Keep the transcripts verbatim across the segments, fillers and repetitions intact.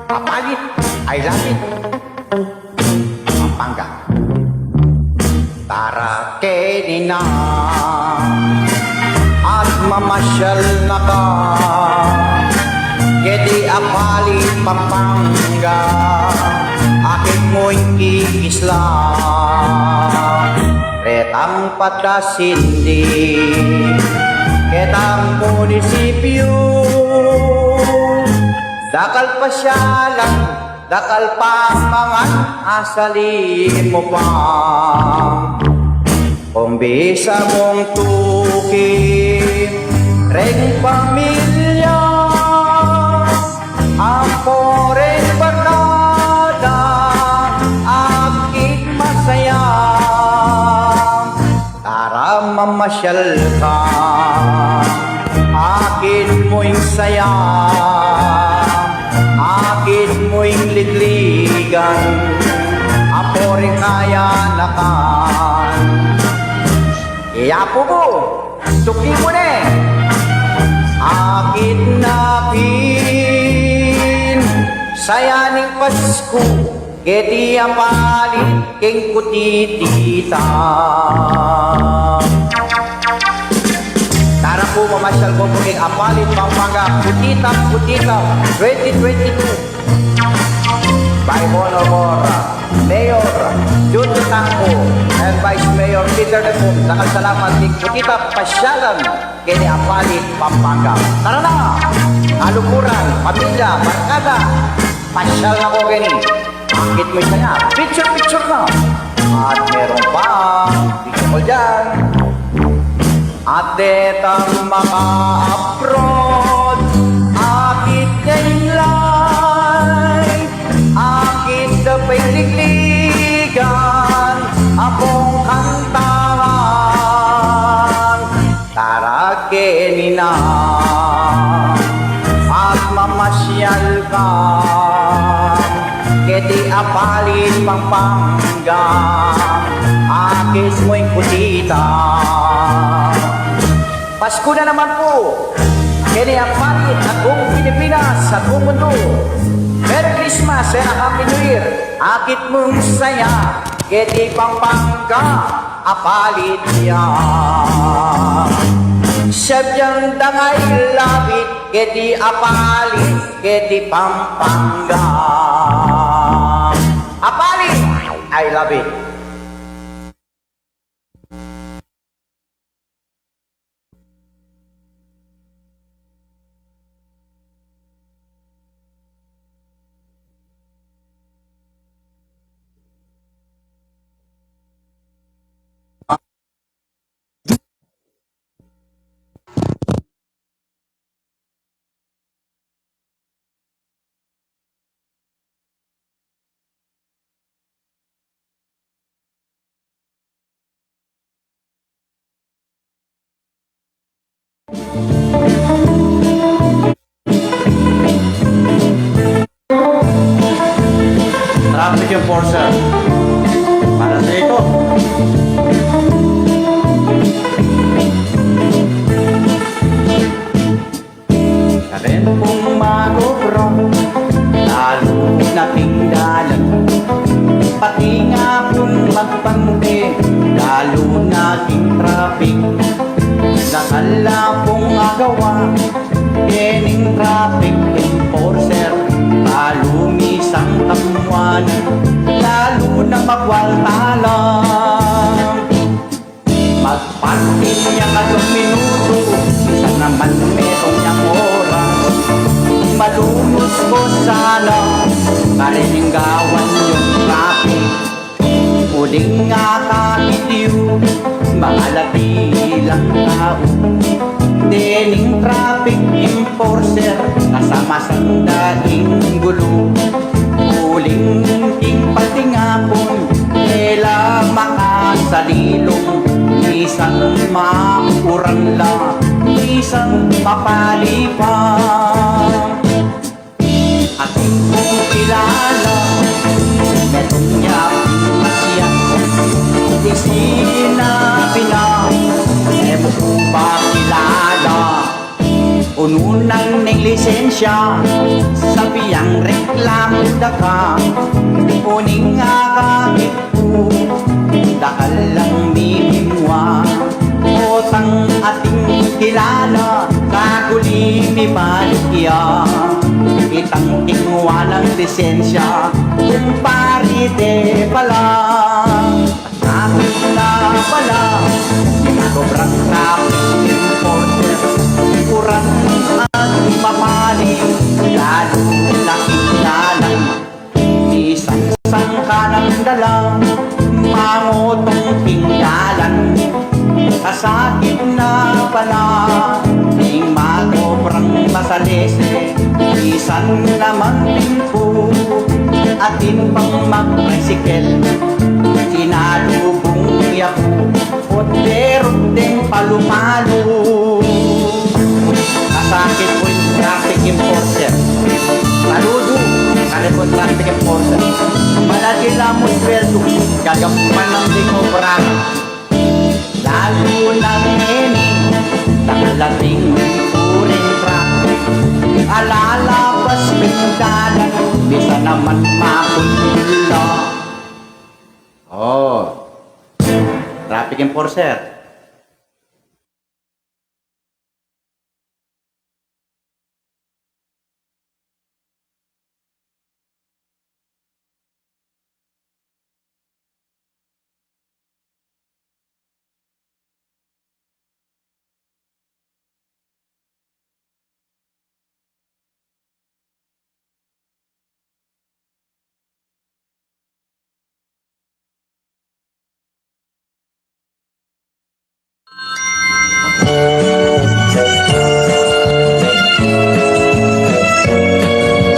Apalit, I love it. Pampanga. Tara keni na at mamasyal na ka keti Apalit, Pampanga. Akit mu ing kikisla retang patasindi ketang munisipyu. Dakal pasyalan, dakal pamangan, asali mu pa. Kung bisa mung tuki reng pamilya, ampo reng barkada, akit masaya. Tara mamasyal ka, akit mu ing saya, akit mu ing ligligan, ampo reng kayanakan. Iya pu mu, tuki mu ne. Akit na pin saya ning Pasku keti Apalit keng Kutititap. Tara pu, mamasyal ku pu keng Apalit, Pampanga, Kutititap, Kutititap, twenty twenty-two. By Honor Mayor Junjun Tangco and Vice Mayor Peter Depum. Dakal salamat keng Kutititap, pasyalan keni Apalit, Pampanga. Tara na! Alukuran, pamilya, barkada, pasyal na ko keni. Akit mu ing saya, picture-picture na. At meron pang picture ko diyan. At detang maka-abroad, akit ya ing lay, akit da pa ing ligligan, ampong kantahan. Tara keni na at mamasyal ka keti Apalit, Pampanga, akit mu ing Kutititap. Pasku na naman pu keni Apalit at buong Pilipinas at buong mundo. Merry Christmas and a Happy New Year. Akit mung saya keti Pampanga, Apalit ya. Sabian dang I love it keti Apalit, keti Pampanga. Apalit, I love it. Traffic enforcer. Para sa ito. Karen pung mag-obra, lalu na king dalan, pati nga pung magbante, lalu na king traffic. Dakal la pung agawa kening traffic enforcer, lalu misang kamuanan, lalu na magwalta la. Magparti ya kadwang minutu, minsan naman metung yang oras. Malunus ko sana, karin ing gawan yung traffic. Uling akakit yu, mangalati lang tau. Dening traffic enforcer, kasama sanda ing gulu. Uling king patingapun, e la makasalilung, misan mauran la, misan mapali pa. Atin kung kilala, metung ya pin masya, ing sinabi na, e mu ku pa kilala. Unu nang ning lisensya, sabi yang reng Lamda ka, uling akakit ku, dakal lang mimimwa. Potang ating kilala, kakuli mibalik ya. Itang kinuha ng lisensya, kumpare de pala. Traffic na pala, minakobrang traffic enforcer. Kurang at mapali, lalo na kinalang. Misan sangka ng dala, mangutong tinggalan. Kasakit na pala, ding makobrang masalese. Misan naman din pu, atin pang mag-tricycle, sinalubung ya ku, potrero deng palu-palu. Masakit pu ing traffic enforcer. Saludu kanu pung traffic enforcer. Malaki la mu sweldu, gagampanan ding obra. Lalu na ngeni, nakalating puring truck. Alalapas ping dalan, bisa naman mapundul la. Oh, traffic enforcer.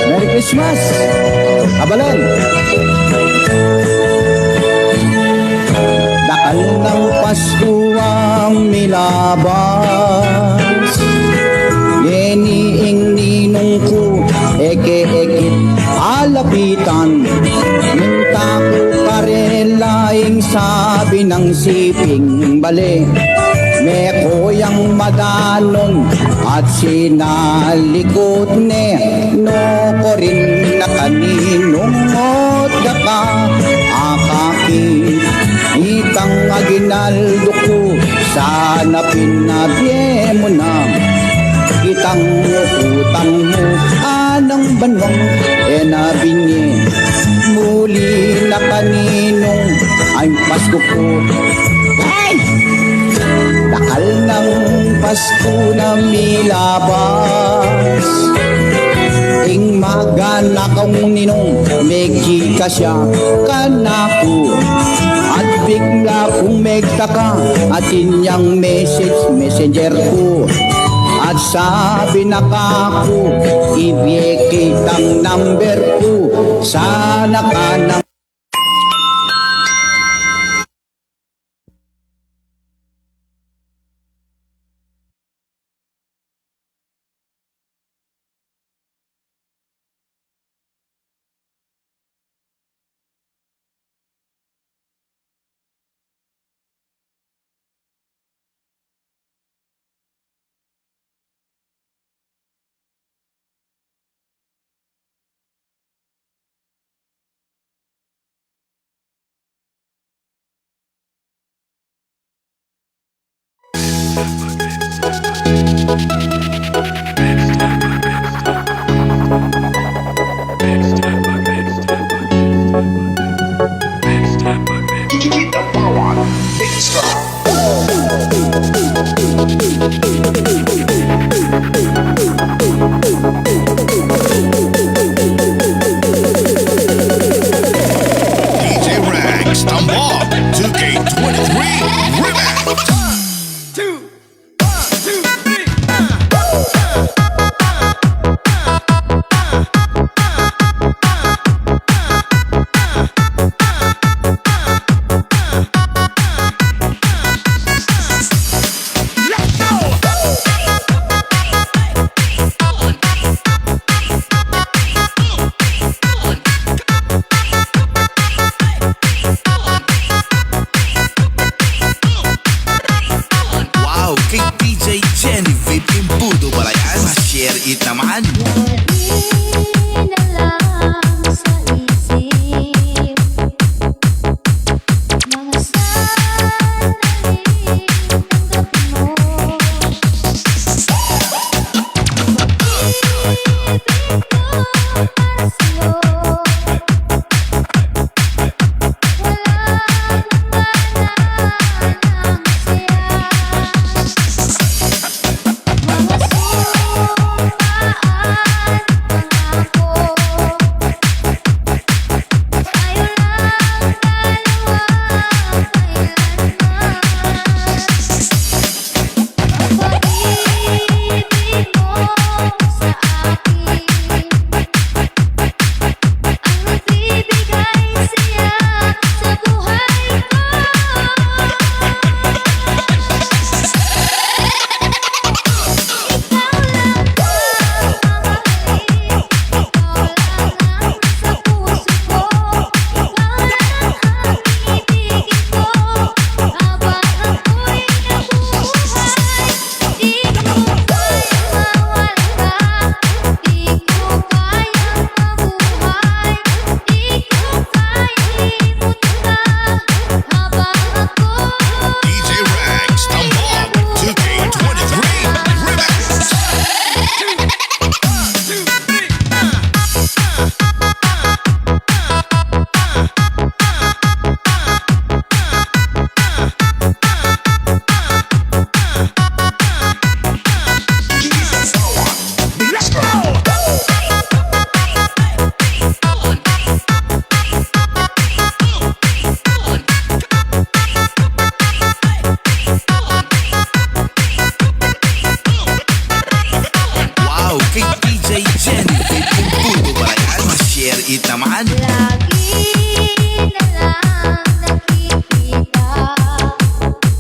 Merry Christmas, abalan. Dakal nang Pasko ang milabas. Ngeni ing ninung ku, e ke ikit alapitan. Minta ku karela ing sabi nang siping bale. Meko yang madanon at sinalikut ne. Nukarin na ka ninung, ot daka akakit. Itang aginaldo ku, sana pinabie mu na. Itang utang mu, anang banwang e na binie. Muli na ka ninung, ay Pasko ku. Ay! Dakal nang Pasko na milabas. Ing maganakang ninung, mekikasya kanaku. At bigla kung megtaka, atin yang message, messenger ku. At sabi na kaku, ibie kitang number ku, sana ka nang D J Rex, the Mob, two K twenty-three Remix. Two, one, two, three, uh.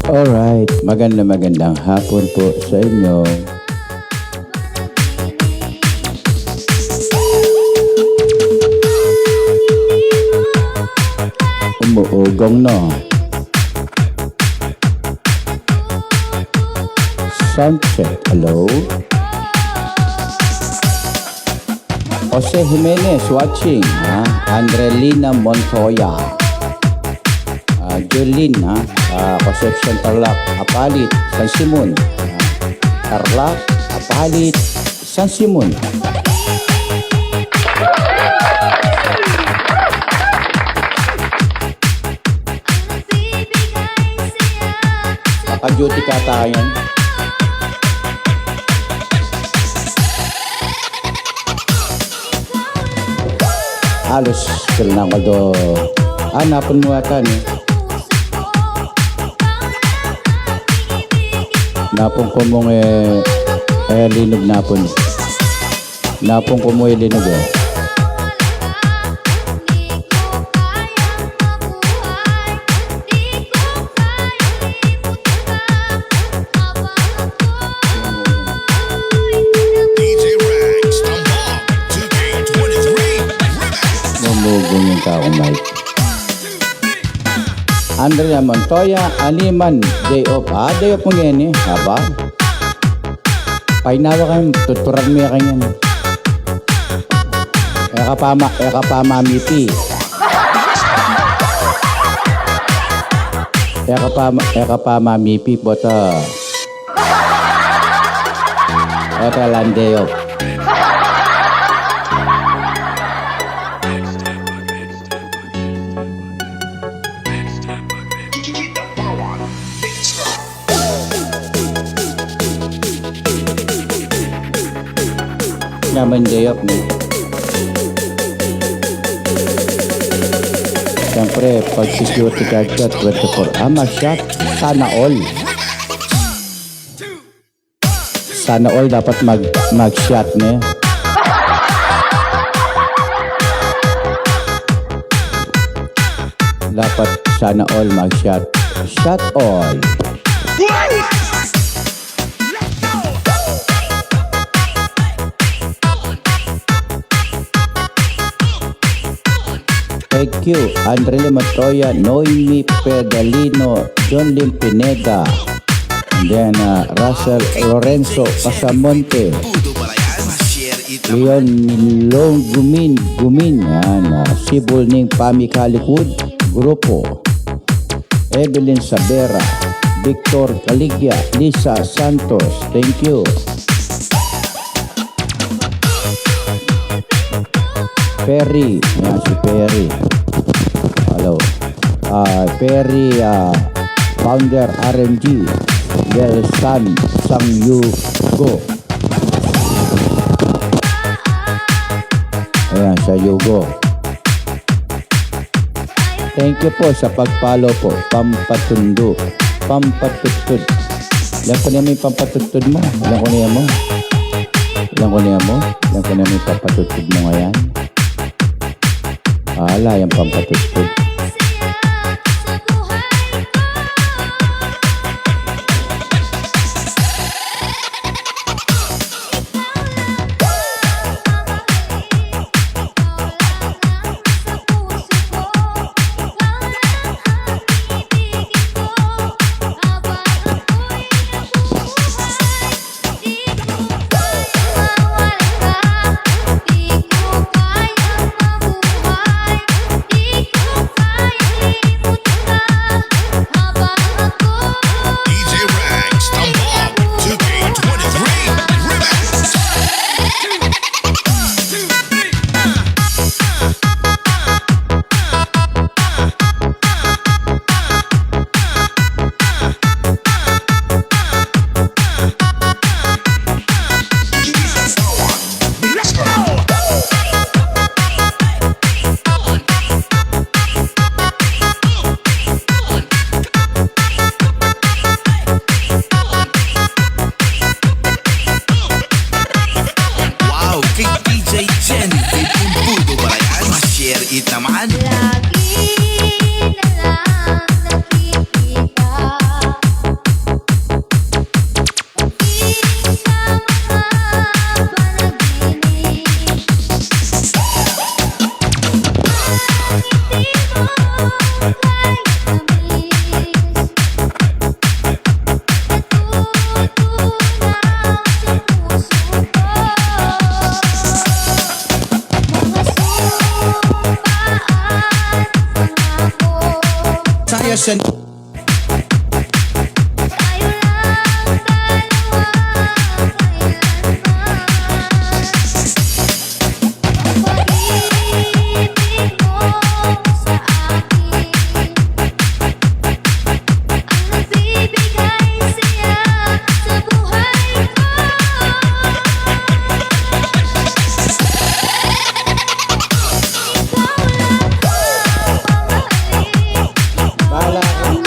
Alright, maganda, magandang hapon po sa inyo. Umuugong, no? Sound check, hello? Jose Jimenez watching, ha? Andrelina Montoya. Ah, Jolene, ha? Ah, Concepcion, Tarlac, Apalit, San Simon. Ah, Tarlac, Apalit, San Simon. Naka-duty ka tayo yan. Alos, kailangan ko do. Ah, napun mu ata, ni. Napun ku mung, eh, eh, linug napun. Napun ku mu i linug, eh. D J Rex, the Mob, two K twenty-three Remix. Mumugung yung tau, Mike. Andrea Montoya, Aliman, day off. Ah, day off mu ngeni, aba. Painawa kayu, tuturan me kayu ngan. E ka pa ma-, e ka pa mamipi. E ka pa ma-, e ka pa mamipi, bota. Otra lang day off. Naman day off, no? Siyempre, pag-security guard ka, twenty-four. Ah, mag-shot. Sana all. Sana all dapat mag-, mag-shot, ne? Dapat sana all mag-shot. Shot all. Thank you, Andrele Montoya, Noemi Pedalino, John Lim Pineda, and then, uh, Russell Lorenzo Pasamonte, Leon Nilong Gumin, Gumin, yan, uh, Sibul Ning Pamikalikut Grupo, Evelyn Sabera, Victor Caligya, Lisa Santos, thank you. Perry, yan si Perry. Hello. Ah, Perry, ah, founder R M G, Del San, Sang Yugo. Ayan, sa Yugo. Thank you po sa pag-follow po. Pampatundu. Pampatudtud. Ilan ku ne mu ing pampatudtud mu? Ilan ku ne mu? Ilan ku ne mu? Ilan ku ne mu ing pampatudtud mu ngayan? Ala, yang pampatudtud. Itaman. Lagi na lang nakikita. Pati sa mga panaginip. Ang ngiti mo kay tamis. Natutunaw sa puso ko. Mga sumpa at pangako. Tayo lang dalawa kailanman. Ang pag-ibig mo sa akin, ang nagbibigay saya sa buhay ko. Ikaw lang ang pamalit. Bala ko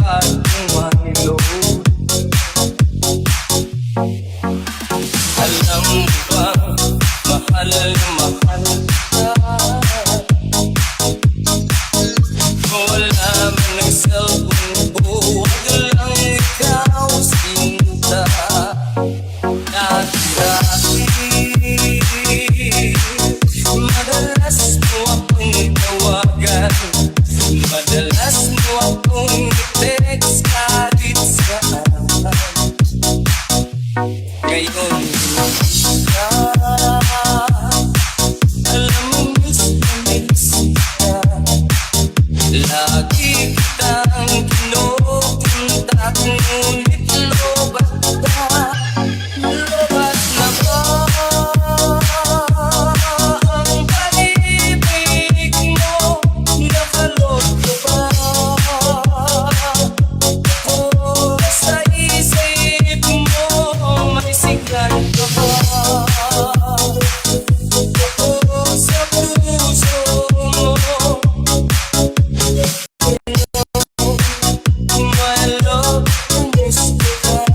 Alam mo bang mahal na mahal kita? Wala man ang cellphone ko, wag lang ikaw, sinta. Dati-dati, madalas mo akong tawagan, madalas mo akong i-text kahit saan. Ngayon, hindi na. Alam mo, miss na miss kita. Lagi kitang kinokontak, ngunit lobat na. Lobat na ba ang pag-ibig mo? Nakalog ka ba? Ako sa isip mo, may signal ka ba? Ako sa puso mo. My love, kumusta ka?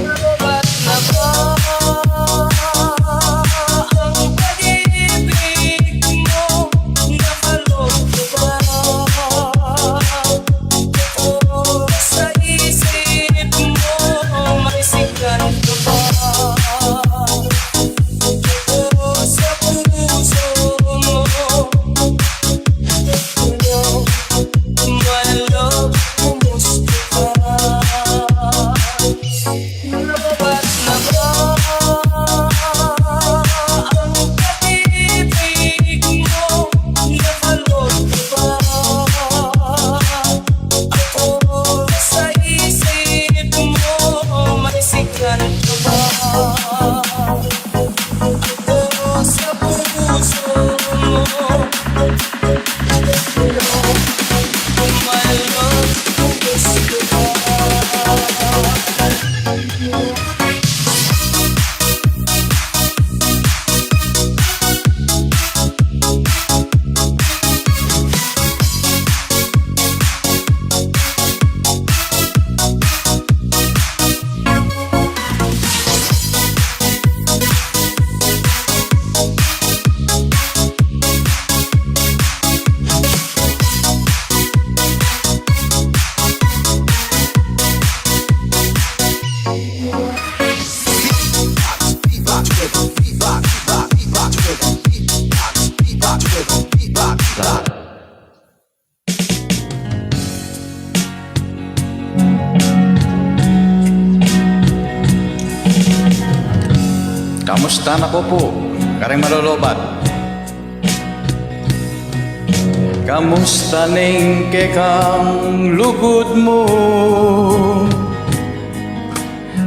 Lobat na ba ang pag-ibig mo? Nakalog ka ba? Ako sa isip mo, may signal ka ba? Ako sa puso mo. My love, kumusta ka? Lobat na ba ang pag-ibig mo? Nakalog ka ba? Ako sa isip mo, may signal ka ba? Ako sa puso mo. My love, kumusta ka? Kamusta na ku pu kareng malolobat? Kamusta ning kekang lugud mu?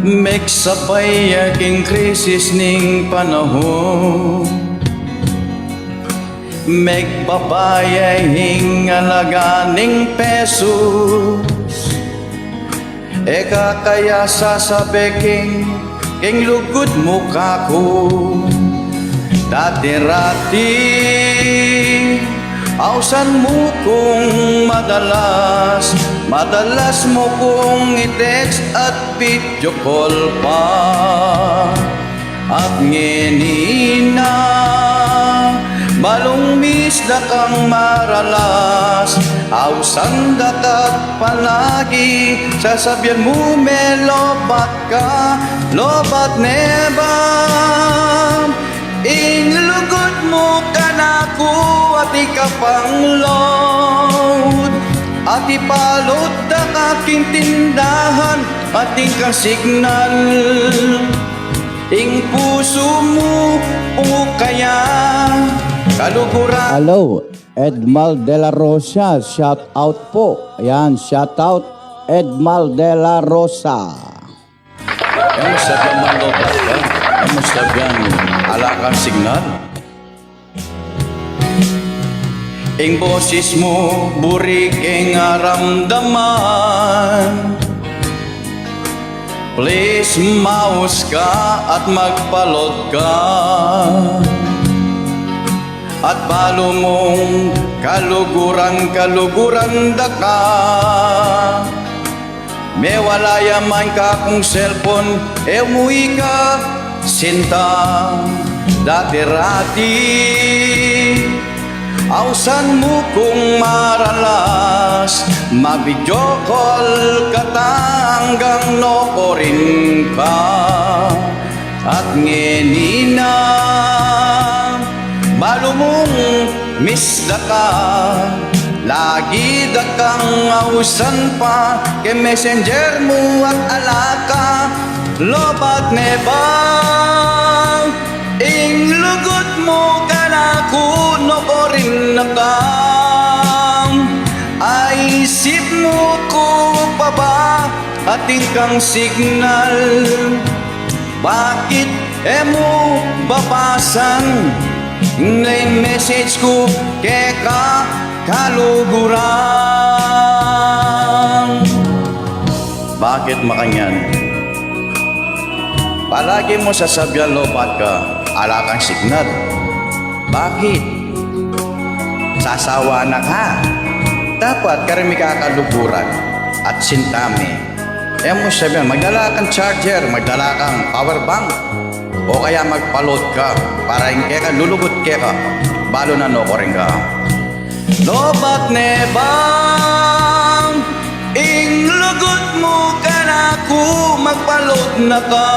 Megsabay ya king krisis ning panahun, megbaba ya ing alaga ning pesus. E ka kaya sasabe king, king lugud mu kaku, dati-rati, ausan mu kung madalas, madalas mu kung i-text at video call pa. At ngeni na, balung miss da kang maralas, ausan da ka palagi, sasabian mu me lobat ka, lobat ne ba ing lugud mu kanaku? At ika pang load, at ipaload da ka king tindahan, at ing kang signal, ing pusu mu o kaya Kaluguran. Hello, Edmal de la Rosa, shout out po. Ayan, shout out, Edmal de la Rosa. Kamusta ka man, Lobat ka? Kamusta ka? Ala kang signal? Ing boses mu, buri keng aramdaman. Please, maus ka at magpalot ka. At balu mung kaluguran, kaluguran da ka. Mewala ya man kakung cellphone, e mu ika sinta dati-rati. Ausan mu kung maralas, ma-video call ka tanggang nokorin ka. At ngeni na, balu mung miss da ka, lagi da kang ausan pa, keng messenger mu at ala ka, Lobat ne ba? Ing lugud mu kanaku, nokorin na ka? Aisip mu ku pa ba? Atin kang signal, bakit e mu babasan ing message ku keka, kaluguran? Bakit makanyan? Palagi mu sasabian, Lobat ka, ala kang signal. Bakit? Sasawa na ka. Dapat kareng mikakaluguran at sinta me, e mu sabian, magdala kang charger, magdala kang power bank, o kaya magpalot ka para ing keka lulugud keka, balu na nokorin ka. Lobat ne ba? Ing lugud mu kanaku, magpalot na ka.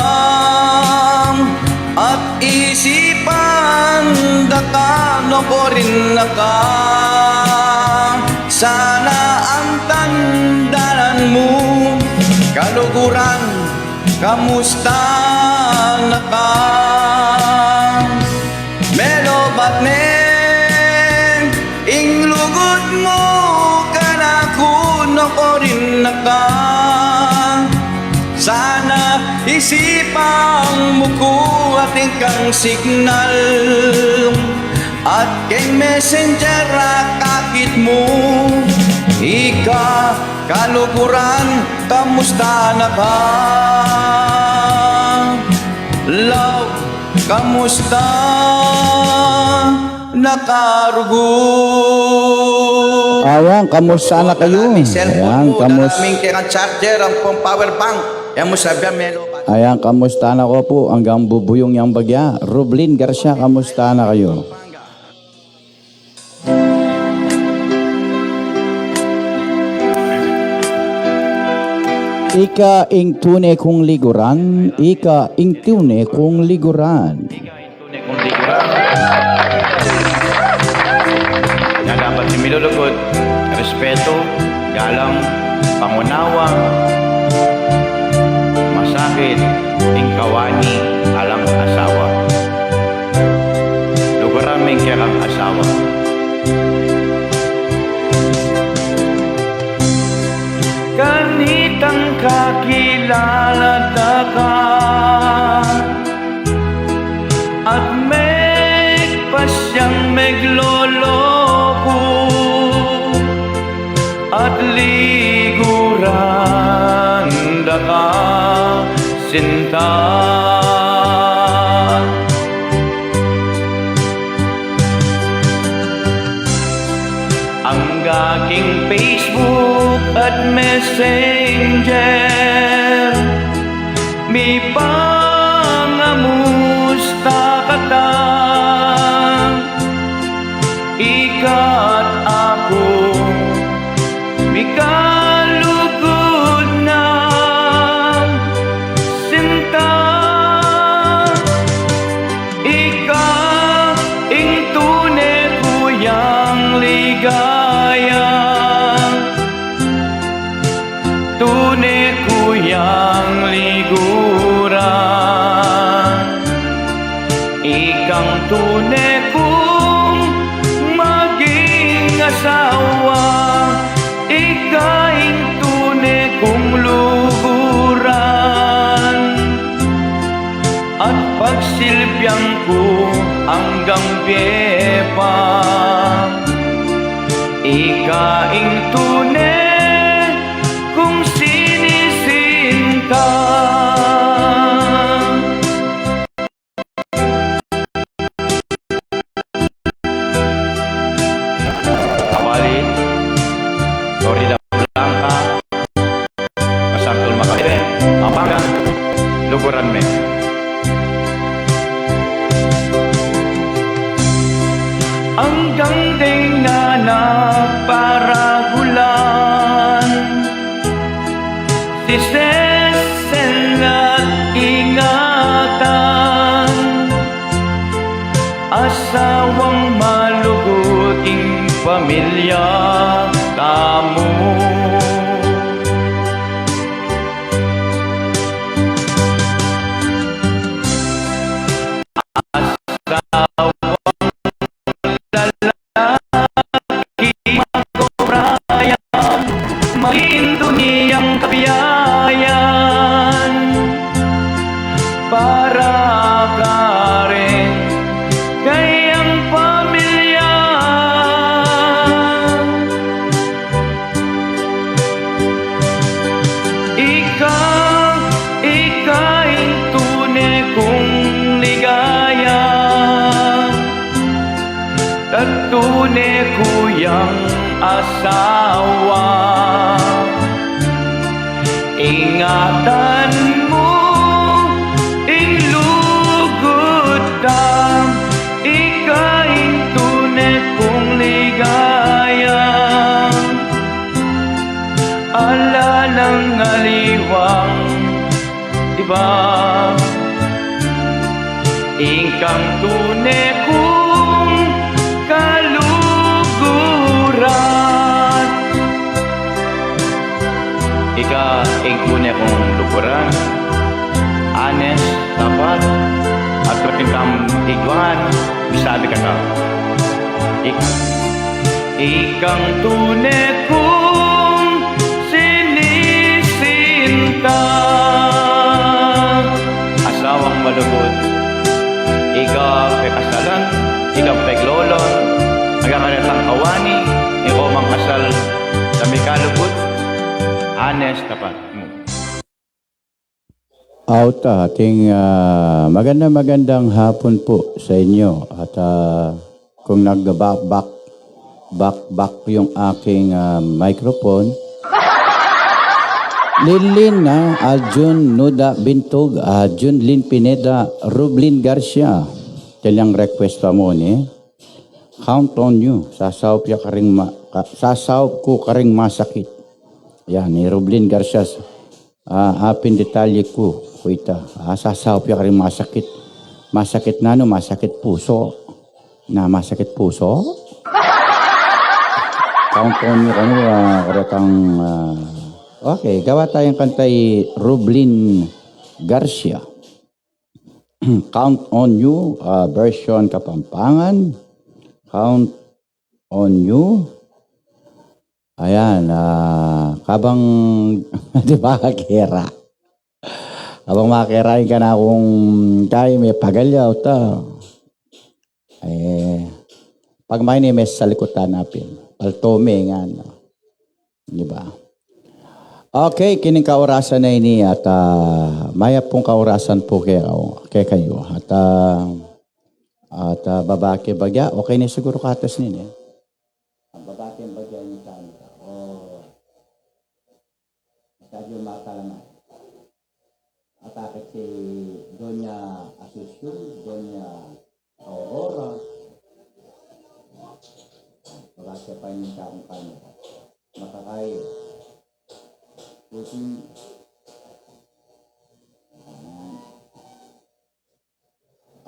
At isipan da ka, nokorin na ka. Sana antanan mu, kaluguran, kamusta na ka? Melobat ne ing lugud mu kanaku, nokorin na ka? Sana isipan mu ku atin kang signal at keng messenger akakit mu. Ika, kaluguran, kamusta na ka? Love, kamusta na ka, rugud? Ayan, kamusta na kayu? Ayan, kamus- Ayan, kamusta na ko pu? Anggang bubuyung yang bagya. Rublin Garcia, kamusta na kayu? Ika ing tune kung liguran, ika ing tune kung liguran. Na dapat ing milulugud, respetu, galang, pangunawa, masakit ing kawani alang asawa. Luguran me ing kekang asawa. Kanitang kakilala da ka at megpasyang megloloku at liguran da ka, sinta. Angga king Facebook at Messenger, mipangamusta ka ta, ika at aku, mikalugud na, sinta. Ika ing tune ku yang ligaya, tune ku yang liguran. Ikang tune kung asawa, ika ing tune kung luguran at pagsilbian ku anggang bie pa. Ika ing tune kung sinisinta. Kawali, Florida Blanca, Masantul Makabebe, Pampanga, luguran me. Anggang deng anak paragulan, sisesen at ingatan, asawang malugud ing pamilya tamu. Asawang lalaki, magkobrayan, malindu niyang kabiayan para karing kayang pamilya. Ika, ika ing tune kung ligaya, at tune ku yang asawa. Ingatan mu ing lugud ta, ika ing tune kung ligaya. Ala nang aliwang iba, ika ing tune kung kaluguran. Ika ing tune kung luguran, honest, tapat, at repintang iguan, misabi ka ta. Ik- Ika ing tune kung sinisinta. Asawang malugud, ika pekasalan, ika peglolon, agakaretang awani, ika mang kasal, sa mikalugud, honest, tapat. Auta, ating, ah, magandang, magandang hapon po sa inyo. At, ah, kung nagbabak-, bakbak yung aking, ah, microphone, Linlin, ah, Aljun Nuda Bintog, ah, Junlin Pineda, Rublin Garcia. Kanyang request pa mo ni, "Count on you." Sasaup ya karing ma-, ka-, sasaup ku karing masakit. Yan, ni Rublin Garcia. Ah, apin detalye ku, ku ita. Ah, sasaup ya karing masakit. Masakit nanu, masakit puso. Na masakit puso? Count on you, kanu, ah, karetang, ah, okay, gawa tayang kanta i Rublin Garcia. Count on you, ah, version Kapampangan. Count on you. Ayan, ah, kabang, di ba, kera? Kabang makera ing kanakung kaya me pagalyaw ta. Eh, pag maini me salikutan apin. Palto me nga, no? Di ba? Okay, kining kaurasan a ini at, ah, mayap pung kaurasan pu kekayu, kekayu. At, ah, at, ah, babaki bagya, okay ne siguru katas nini. Ang babaki bagya ini sa amin. O, masyado matalaman. At akit si Doña Asuncion, Doña Aurora. Wala siya pa yung tampan. Makakayo. Puting.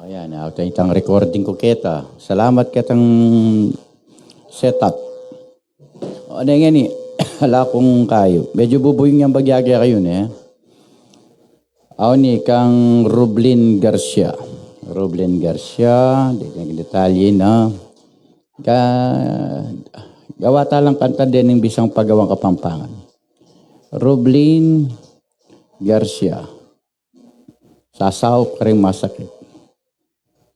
Ayan, ah, itang recording ku keta. Salamat ketang setup. O, ne ngeni, ala kung kayu. Medyo bubuyung yang bagya kekayu, ne? Aw ni kang Rublin Garcia. Rublin Garcia, de-, de-, detalye na. Ka-, Gawa ta lang kanta dening bisang pagawang Kapampangan. Rublin Garcia. Sasaup kareng masakit.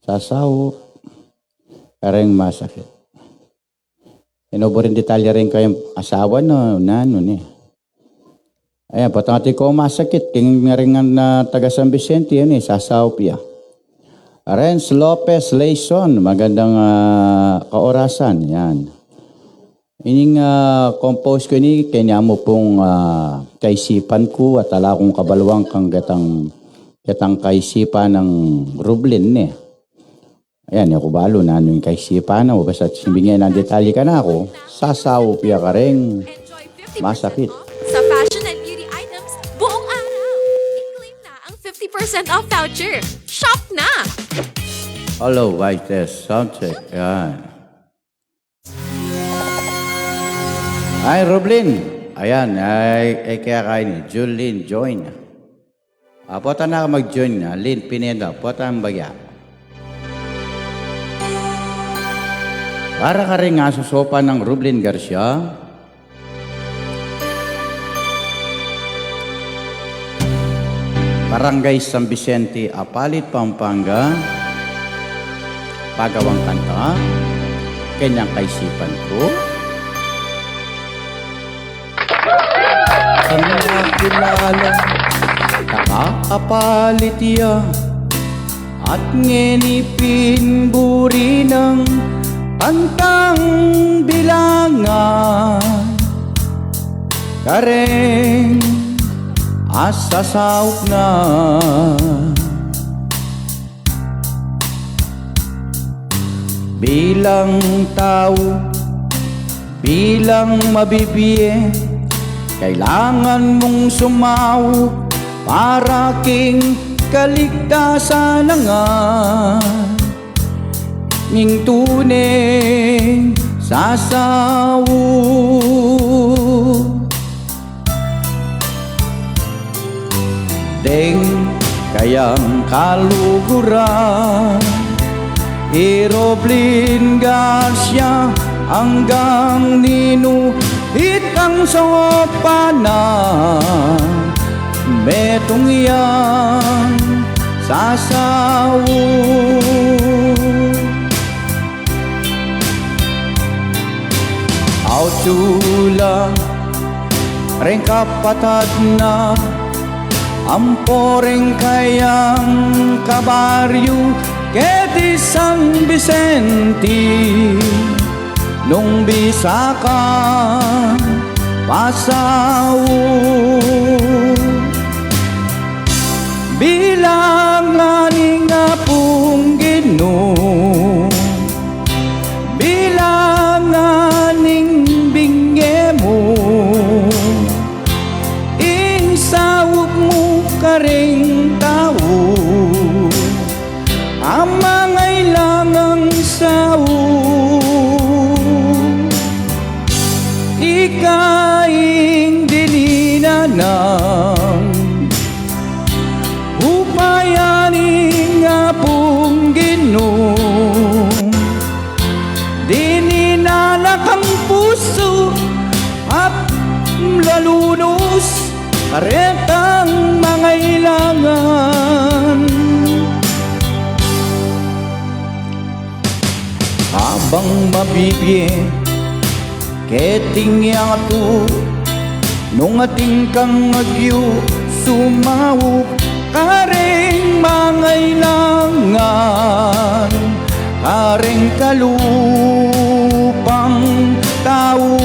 Sasaup kareng masakit. Ino bu rin detalye reng kayang asawa na, nanu ni. Ayan, potang atin kung masakit, king ngaringan na taga San Vicente, yan eh, sasaup ya. Renz Lopez Leison, magandang, ah, kaorasan, yan. Ining, ah, compose ku ini, kenya mu pung, ah, kaisipan ku, at ala kung kabaluan kang ketang, ketang kaisipan nang Rublin, eh. Ayan, e ku balu nanu ing kaisipan na, basta sinibing ya nang detalye kanaku, sasaup ya kareng masakit. Sa fashion and beauty items, buong araw. I-claim na ang fifty percent off voucher. Shop na! Hello, mic test, sound check. Ayan. Ay, Rublin. Ayan, ay, ay, kaya kaini, Julin, join. Ah, pota na ka mag-join na, Lin Pineda, pota ang bagya. Para karing asasaupan nang Rublin Garcia, Barangay San Vicente, Apalit, Pampanga, pagawang kanta, kenyang kaisipan ku. Kanya kilala, taga Apalit ya, at ngeni pin buri nang kantang bilangan kareng asasaup na. Bilang tau, bilang mabibie, kailangan mung sumaup para king kaligtasan na ngan ning tuneng sasaup. Deng kayang kaluguran, i Roblin Garcia anggang ninu itang saupan na, metung yang sasaup. Aut sula reng kapatad na, ampo reng kayang kabaryu, keti San Vicente, nung bisa kang pasaup. Bilangan ning Apung Ginu, bilangan ning binge mu, ing saup mu karing tau a mangailangang saup. Ika ing dininan nang upaya ning Apung Ginu, dininan na kang pusu at lalunus karetang mangailangan. Habang mabibie keting yatu, nung atin kang agyu, sumaup kareng mangailangan, kareng kalupang tau.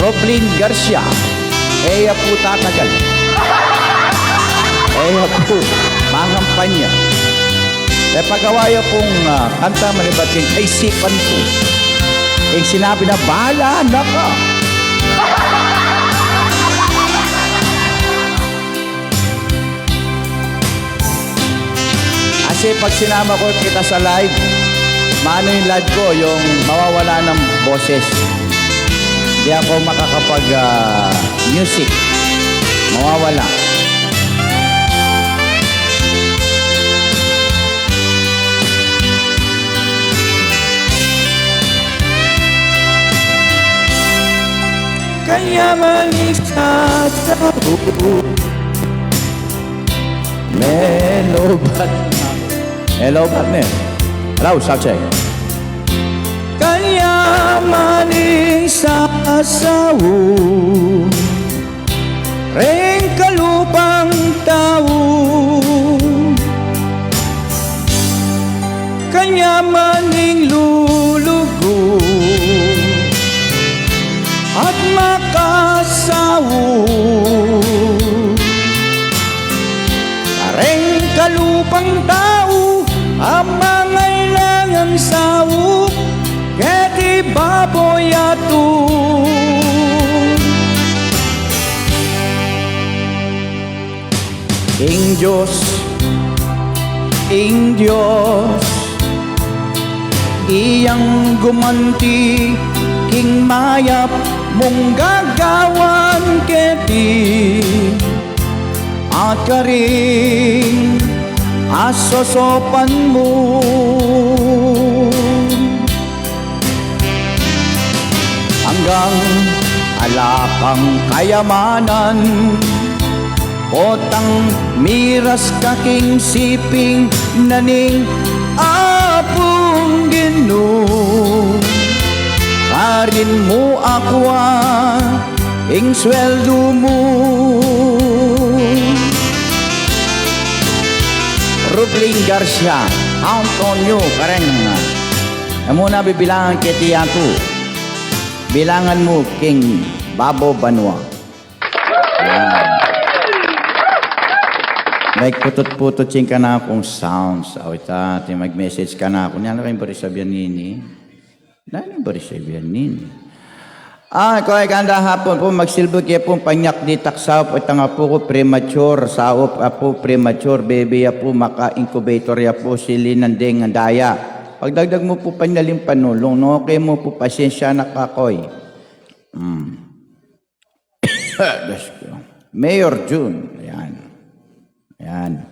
Roblin Garcia, e ya pu tatagal. E ya pu mangampanya. E pagawa ya pung, ah, kanta manibat king kaisipan ku. Ing sinabi na, "Bala na ka." Kasi pag sinama ko kita sa live, maano yung live ko, yung mawawala ng boses. Di ako makakapag, ah, music. Mawawala. Kanya man ning sasaul. Melobat na. Melobat na. Hello, subject. Kanya man ning sasaul reng kalupang tau, kanya man ing lulugud at makasaul. Kareng kalupang tau a mangailangan saul, keti baboy yatu. Ing Dios, ing Dios, iyang gumanti king mayap mung gagawan keti at karing asosopan mu. Anggang ala kang kayamanan, potang miras ka king siping na ning Apung Ginu, karin mu akwa ing sweldu mu. Rubling Garcia, count on you, kareng. Amu na bibilangan keti yatu. Bilangan mu king babo banua. Yan. Megputut-putut ing kanakung sounds. Awita, ating mag-message kanaku. Nanu ing buri sabian nini? Nanu ing buri sabian nini? Ah, koy, kanda hapun pu, magsilbi ke pu panyakit ning saup itang apu ku, premature saup, apu, premature baby ya pu, maka-incubator ya pu, sili nandeng daya. Pagdagdag mu pu panyalimpang panulung, no? Okay mu pu, pasensya na ka, koy. Hmm. Diyos ko. Mayor Jun. Ayan. Ayan.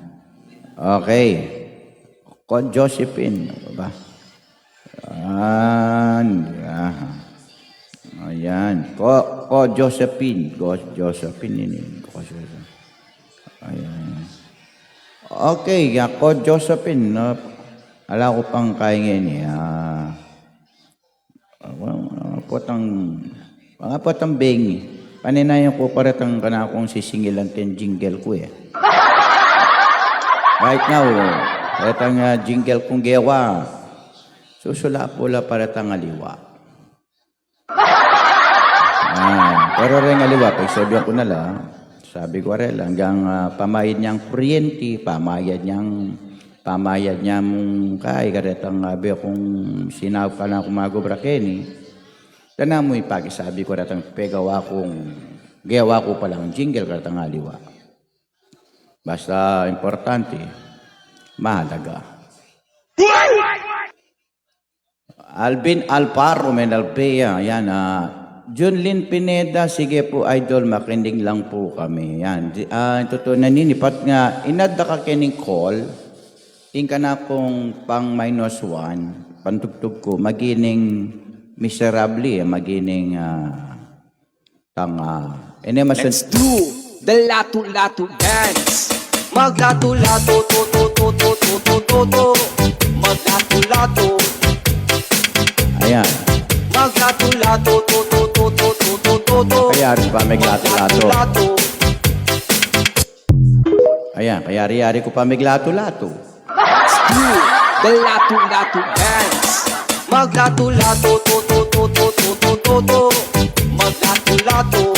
Okay. Ko Josephine. Ano ba? Ayan. Ayan. Ayan. Ko, ko Josephine. Ko Josephine ini. Ko Josephine. Ayan. Okay. Ya, ko Josephine. No? Ala ku pang kaingin ya. Potang, potang bengi. Paninayan ku pa retang kanakung sisingilan king jingle ku e. Right now, retang, ah, jingle kung gewa. Susula pu la pa retang aliwa. Ah, pero reng aliwa, pagsabian ku na la. Sabi ku rela, anggang, ah, pamayad neng kuryenti, pamayad neng, pamayad neng kai, karetang, ah, be kung sinaup kanaku magubra keni. Dana mu ipakisabi ku retang pegawa kung, gewa ku palang jingle karetang aliwa. Basta importante, mahalaga. Alvin Alparo, Menalpea, yan, ah, Junlin Pineda, sige pu, idol, makinig lang pu kami. Yan, di, ah, tutu na nini, pat nga, inad da ka kening call, ing kanakung pang minus one, pantugtug ku, magining miserable, eh, magining, ah, Tanga. Ini masun- Let's do the latu-latu dance. Maglatu-latu, tu, tu, tu. Maglatu-latu. Ayan. Maglatu-latu, tu, tu. Kayari pa miglatu-latu. Maglatu-latu. Ayan, kayari-yari ku pa miglatu-latu. Let's do the latu-latu dance. Maglatu-latu, tu, tu, tu. Maglatu-latu.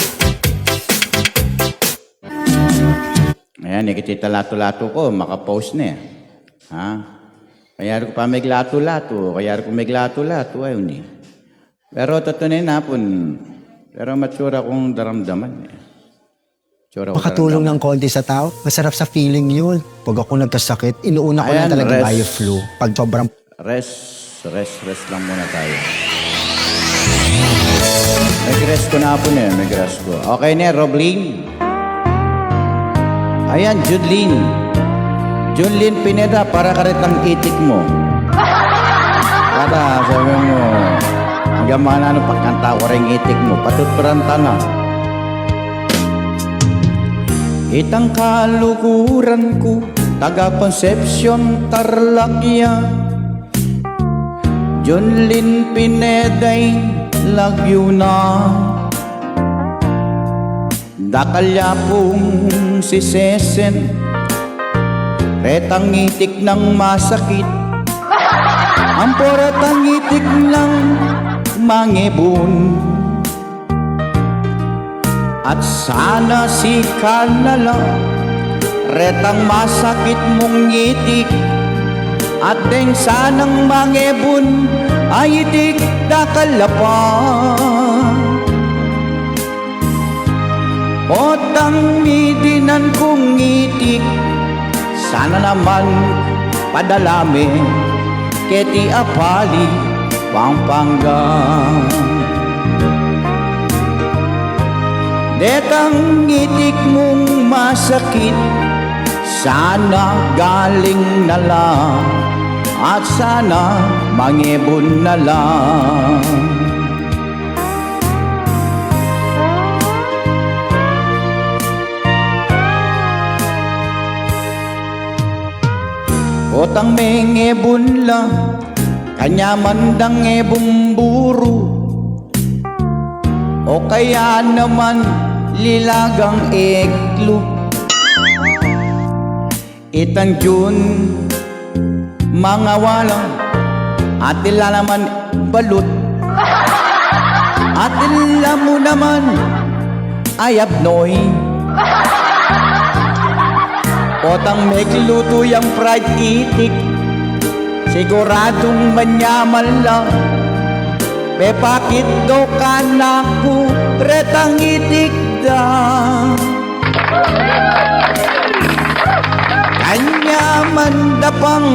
Ayan, ikit ita latu-latu ku, maka-post ne. Ha? Kayari ku pa miglatu-latu, kayari ku miglatu-latu, ayun e. Pero tutu ne na pun, pero matsura kung daramdaman e. Tsura ku. Makatulong ng konti sa tao, masarap sa feeling yun. Pag ako nagkasakit, inuuna ko lang talaga rest. Ayan, bio flu. Pag sobrang Rest, rest, rest lang muna tayo. Mag-rest ku na pu ne, mag-rest ku. Okay ne, Roblin? Ayan, Judlin. Judlin Pineda, para karetang itik mu. Para, sabi mu, anggang mananu pagkanta ku reng itik mu, patuturan ta na. Itang kaluguran ku, taga Concepcion, Tarlac ya. Junlin Pineda ing lagyu na. Dakal ya pung sisesen, retang itik nang masakit, ampo retang itik nang mangebun. At sana sika na la retang masakit mung itik, at deng sanang mangebun a itik dakal la pa. Potang midinan kung itik, sana naman padala me keti Apalit, Pampanga. Detang itik mung masakit, sana galing na la at sana mangebun na la. Potang mengebun la, kanyaman dang ngebung buru, o kaya naman lilagang eglu. Itang Jun, mangawala, atin la naman balut. Atin la mu naman ayabnoy. Potang meglutu yang fried itik, siguradung manyaman la. Pepakit do kanaku retang itik da. Kanyaman da pang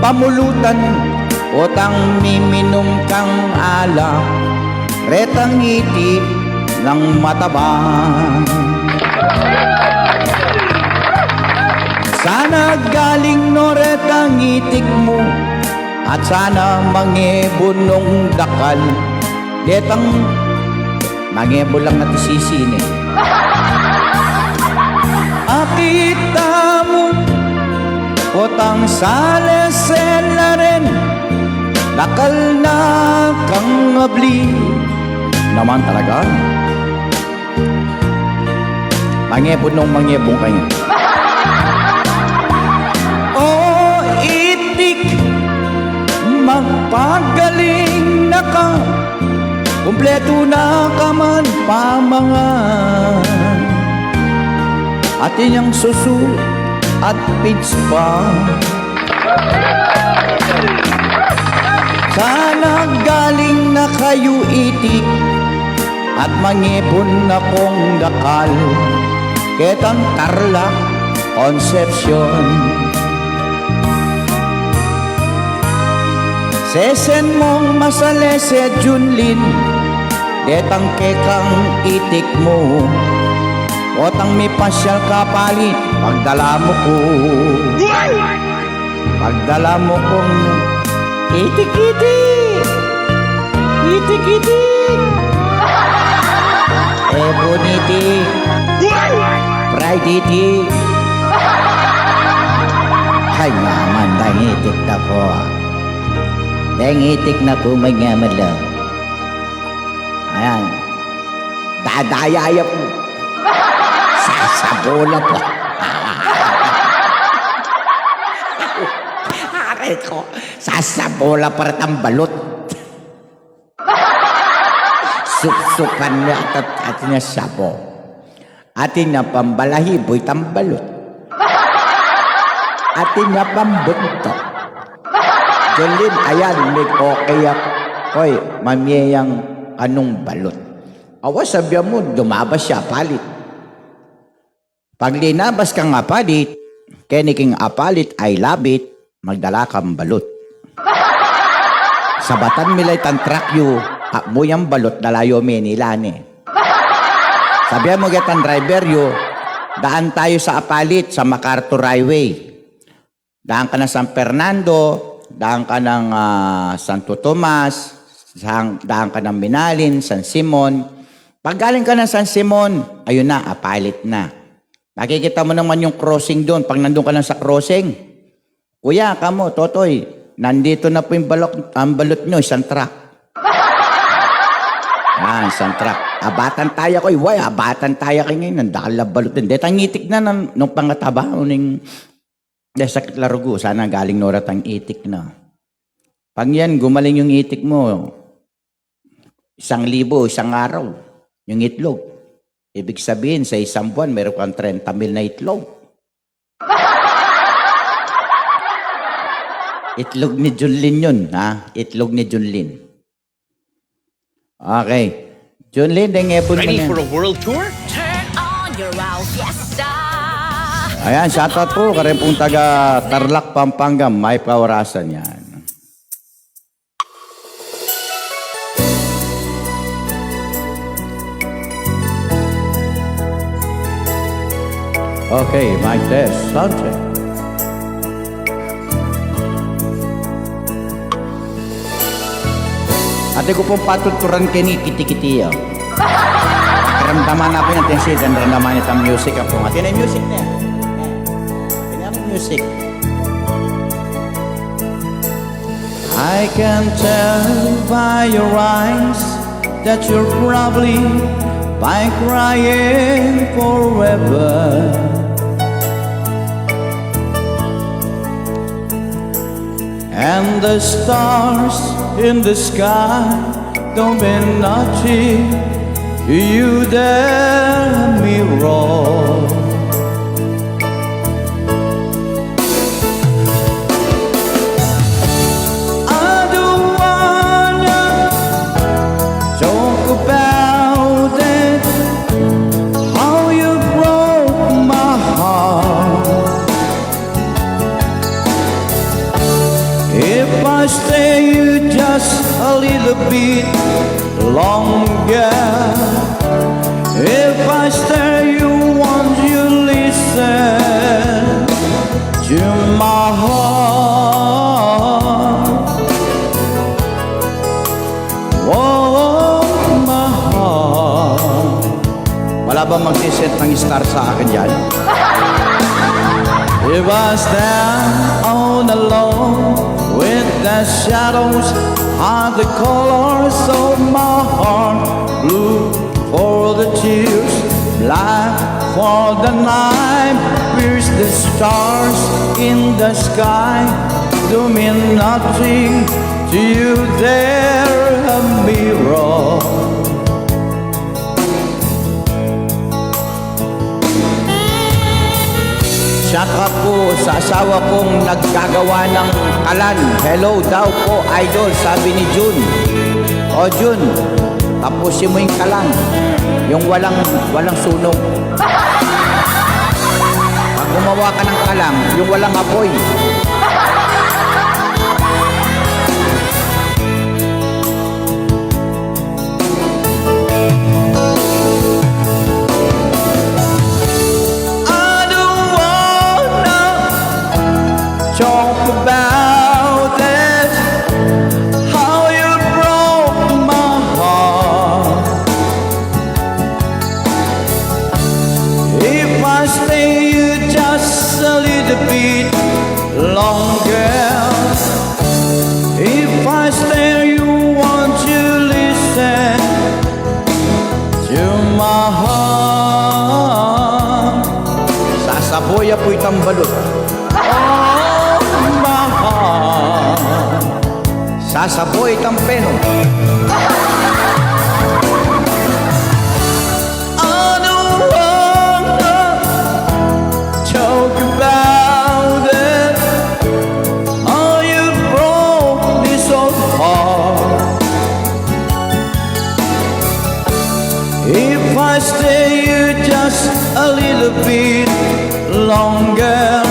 pamulutan, potang miminum kang alak, retang itik nang mataba. Sana galing no retang itik mu, at sana mangebun nong dakal. Detang mangebun lang at isisi ne. Akita mu, potang salesen la ren, dakal na kang abli. Naman talaga. Mangebun nong mangebun kanya. O itik, magpagaling na ka, kumpletu na ka man pamangan. Atin yang susu at pizza. Sana galing na kayu itik at mangebun na kong dakal ketang Tarlac, Concepcion. Sesen mong masalese, Junlin, detang kekang itik mu. Potang mipasyal ka Apalit, pagdala mu ku. Pagdala mu kung itik-itik. Itik-itik. Ebon itik. Fried itik. Ay, naman, dang itik na ku. Dang itik na ku, manyaman la. Ayan. Dadaya ya pu. Sasabola pa. Aray ko, sasabola pa retang balut. Supsupan ne at, at, atin ya sabo. Atin ya pang balahibu itang balut. Atin ya pang buntuk. Junlin, ayan, mig-okay ya. Hoy, mamie yang kanung balut. Awa, sabian mu, lumabas ya Apalit. Paglinabas kang Apalit, keni king Apalit, I love it, magdala kang balut. Sabatan mi la itang truck yu, at mu yang balut, dala yu Manila ne. Sabian mu ketang driver yu, daan tayo sa Apalit, sa MacArthur Highway. Daan ka na San Fernando, daan ka ng, ah, Santo Tomas, sang-, daan ka ng Minalin, San Simon. Paggaling ka ng San Simon, ayun na, Apalit na. Nakikita mo naman yung crossing doon. Pag nandun ka lang sa crossing, "Kuya, kamo, Totoy, nandito na po yung balot, ang balot nyo, isang truck." Yan, isang truck. Abatan taya ko, iway, abatan taya ko ngayon. Ang dakal na balot din. Detang itik na nung, nung pangataba, uning, de, sakit larugo. Sana galing norat ang itik na. Pag yan, gumaling yung itik mo, isang libo, isang araw, yung itlog. Ibig sabihin, sa isang buwan, meron kang trenta mil na itlog. Itlog ni Junlin yun, ha? Itlog ni Junlin. Okay. Junlin, deng ebon mo. Ready na for a world tour? Turn on your wow fiesta. Ayan, shoutout po karin pong taga Tarlac, Pampanga, may kaorasan yan. Okay, mic test. Sound check. Ate ko pong patuturan keni kiti-kiti, oh. Ramdaman na po yung attention, dan ramdaman itang music ako. Ate na yung music na yan. Ate na yung music. I can tell by your eyes that you're probably by crying forever. And the stars in the sky don't mean nothing to you, dear mirror. I don't wanna talk about it, how you broke my heart. If I stay just a little bit longer, if I stay, you, won't you listen to my heart? Oh, my heart. Wala bang magsiset ng star sa akin dyan? If I stand on alone with the shadows and the colors of my heart, blue for the tears, black for the night, pierce the stars in the sky, do mean nothing to you, dear mirror. Shout out po sa asawa kong naggagawa ng kalan. Hello daw po, idol, sabi ni Jun. O Jun, tapusin mo yung kalan. Yung walang, walang sunog. Pag gumawa ka ng kalan, yung walang apoy. I don't wanna talk about it, how you broke my heart. If I stay just a little bit longer, if I stay, you, won't you listen to my heart? Sasaboy ya pu itang balut. Oh, my heart. Sasaboy itang peno. I don't wanna talk about it, how you broke me so hard. If I stay just a little bit longer,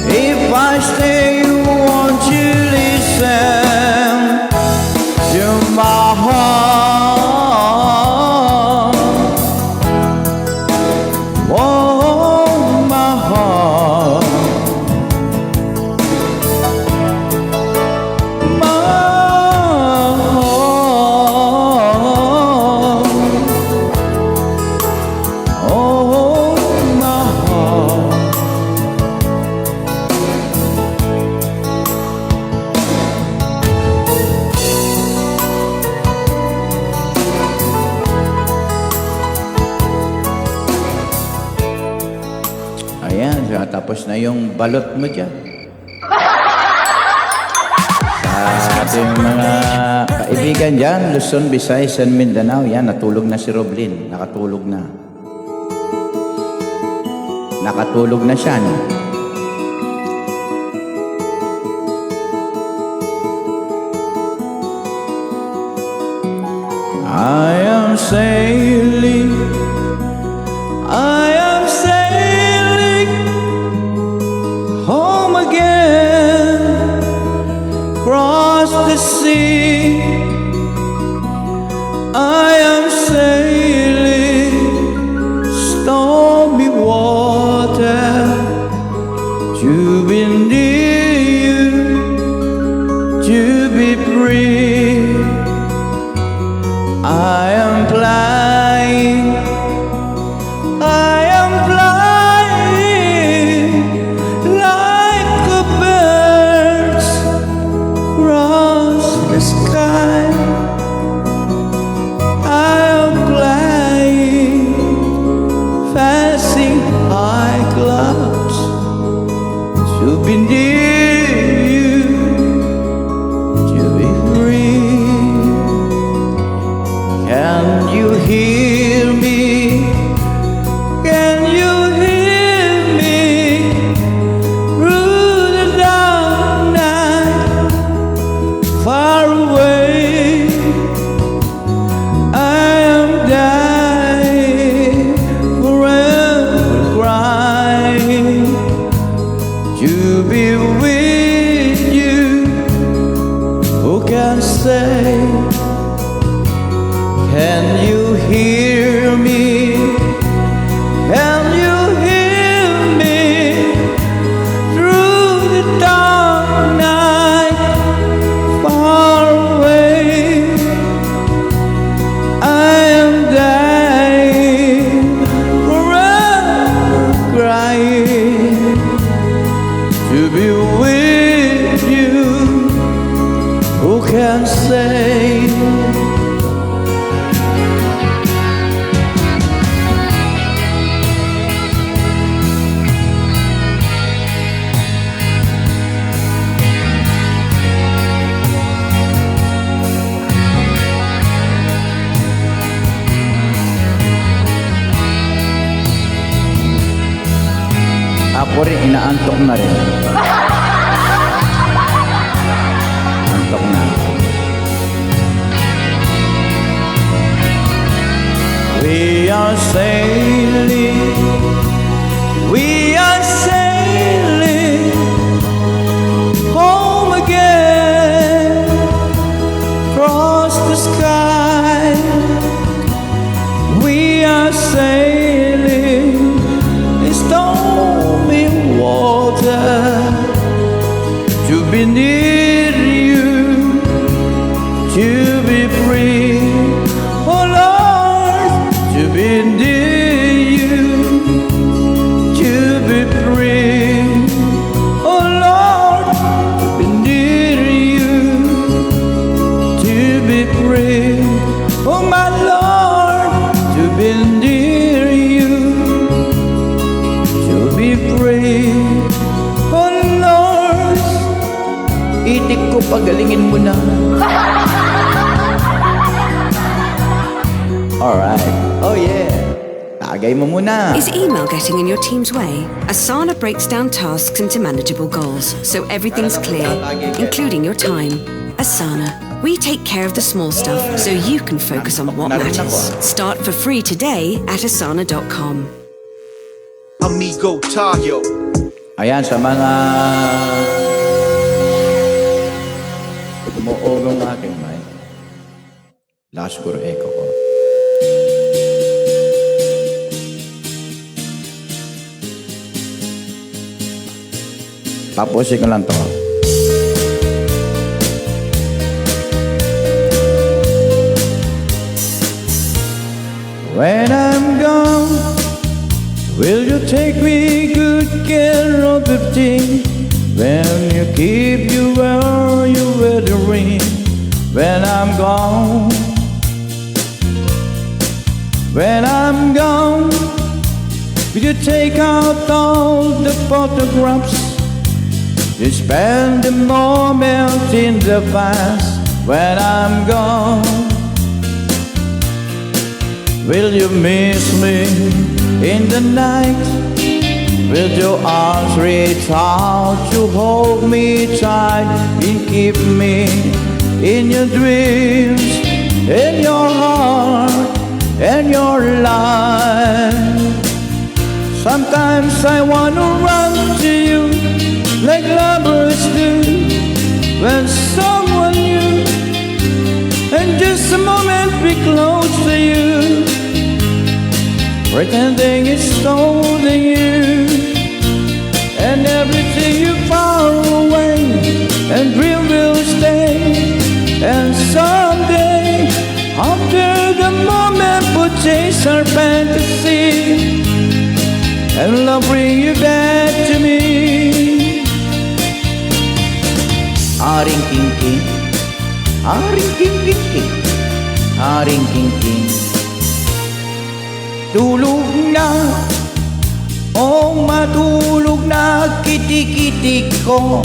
if I stay, won't you listen to my heart? Oh, my heart. My heart. Oh, Tapos na yung balot mo dyan. Sa ating mga kaibigan dyan, Luzon, Visayas, and Mindanao, yan, natulog na si Roblin. Nakatulog na. Nakatulog na siya, no? I am sailing, I am sailing home again, across the sea. I am sailing stormy water to be near you, to be free. I am flying, I am flying like a bird across the sky. I am flying, passing high clouds to be near you, to be free. Can you hear me? Can you hear me through the dark night, far away? I am dying, forever crying to be with you. Who can say, can you hear me? Can you hear me through the dark night, far away? I am dying, forever crying to be with you. Who can say? Ako rin, inaantok na rin. Antok na. We are sailing, we are sailing home again, across the sky. We are sailing in stormy water to be near you, to be free. Oh Lord, to be near you, to be free. Oh Lord, to be near you, to be free. Oh my Lord, to be near you, to be free. Oh Lord, itik ko, pagalingin mo na. Alright. Oh yeah. Tagay mo muna. Is email getting in your team's way? Asana breaks down tasks into manageable goals, so everything's clear, including your time. Asana. We take care of the small stuff so you can focus on what matters. Start for free today at asana dot com. Amigo tayo. Ayan, sa mga umuugong aking mic. Lakas siguro echo ko. Tapusin ko lang 'to. When I'm gone, will you take me good care of the thing? When you keep you where you were the ring? When I'm gone, when I'm gone, Will you take out all the photographs? You spend the moment in the past when I'm gone. Will you miss me in the night? Will your arms reach out to hold me tight and keep me in your dreams, in your heart, in your life? Sometimes I wanna run to you like lovers do when someone new, and just a moment be close to you, pretending it's only you, and everything you far away, and we will stay, and someday after the moment, put chase our fantasy and love bring you back to me. Aring king king, aring king king king, aring king king. Tulog na, o matulog na, kitik-kitik ko.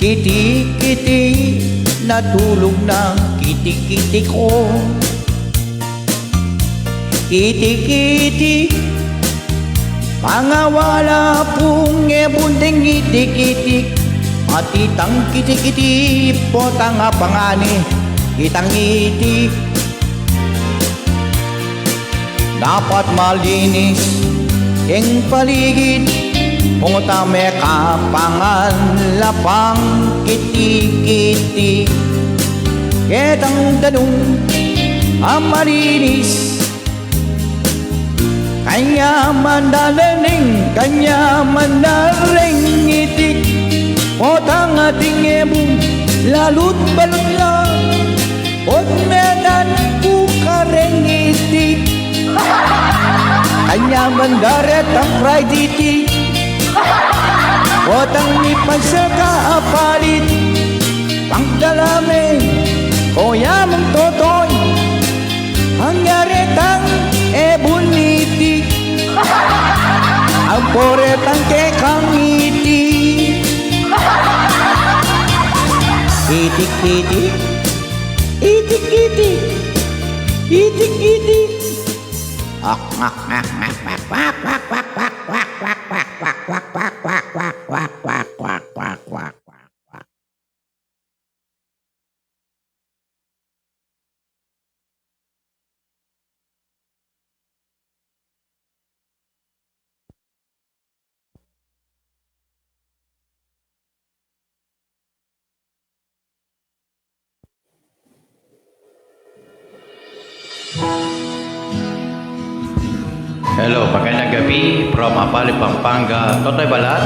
Kitik-kitik, natulog na, kitik-kitik ko. Kitik-kitik, pangawala pung ebun deng itik-itik. At itang kitik-kitik, potang apangani, itang itik. Dapat malinis ing paligid, punguta me kapangan lapang kitik-kitik. Ketang danum a malinis, kanya mandalaning, kanya mandaring itik. Potang ating ebun, lalut balut la. Ot medan ku kareng itik. Kanya mandaret ang pride itik. Potang mipansel ka apalit. Pangdalame, koya mung totoy. Ang yaretang ebun itik. Ang poretang kekang itik. Itik-itik. Itik-itik. Itik-itik. Hello, magandang gabi from Apalit, Pampanga. Totoy Balat.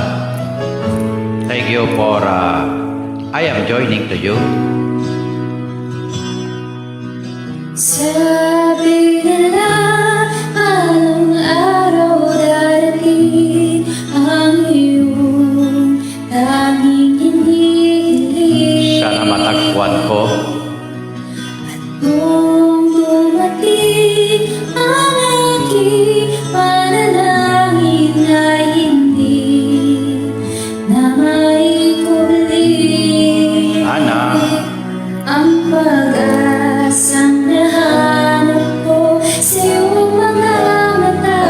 Thank you for, uh, I am joining to you. Sabi nila, anong araw darating ang iyong tanging inihiling? Sana matagpuan ko. At nung dumating ang aking panalangin ay hindi na maikubli. Sana. Ang pag-asang nahanap ko sa iyong mga mata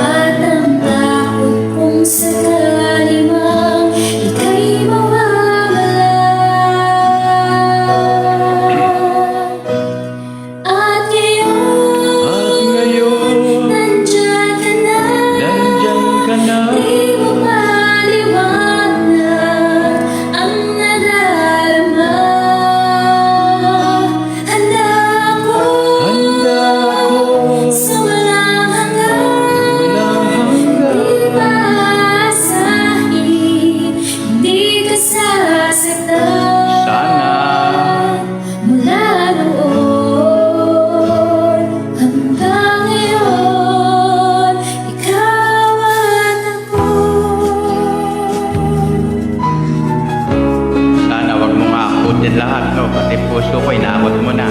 at ang takot kung sakali mang ika'y mawawala. At ngayon, at ngayon, nandiyan ka na. Nandiyan ka na. Di mo maliwanag ang nadarama. Handa ako, handa ako, sa walang hanggan. Walang hanggan. Di maasahin, hindi ka sasaktan. Sana. Mula noon hanggang ngayon, ikaw at ako. Sana wag mong akutin lahat, no? Pati puso ko, inakot mo na.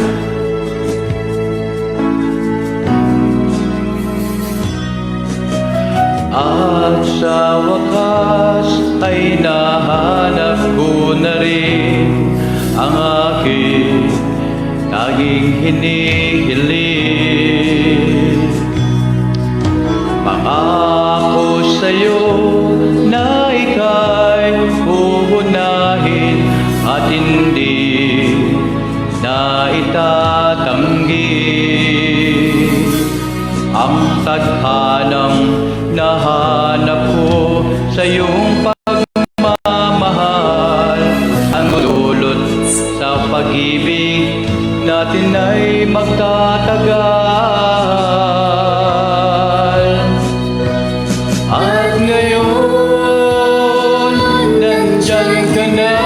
Sa wakas ay nahanap ko na rin ang aking tanging hinihiling. Mangako sa'yo na ika'y uunahin at hindi na itatanggi ang tadhanang nahanap ko sa iyong pagmamahal. Ang dulot sa pag-ibig natin ay magtatagal. At ngayon, nandyan ka na,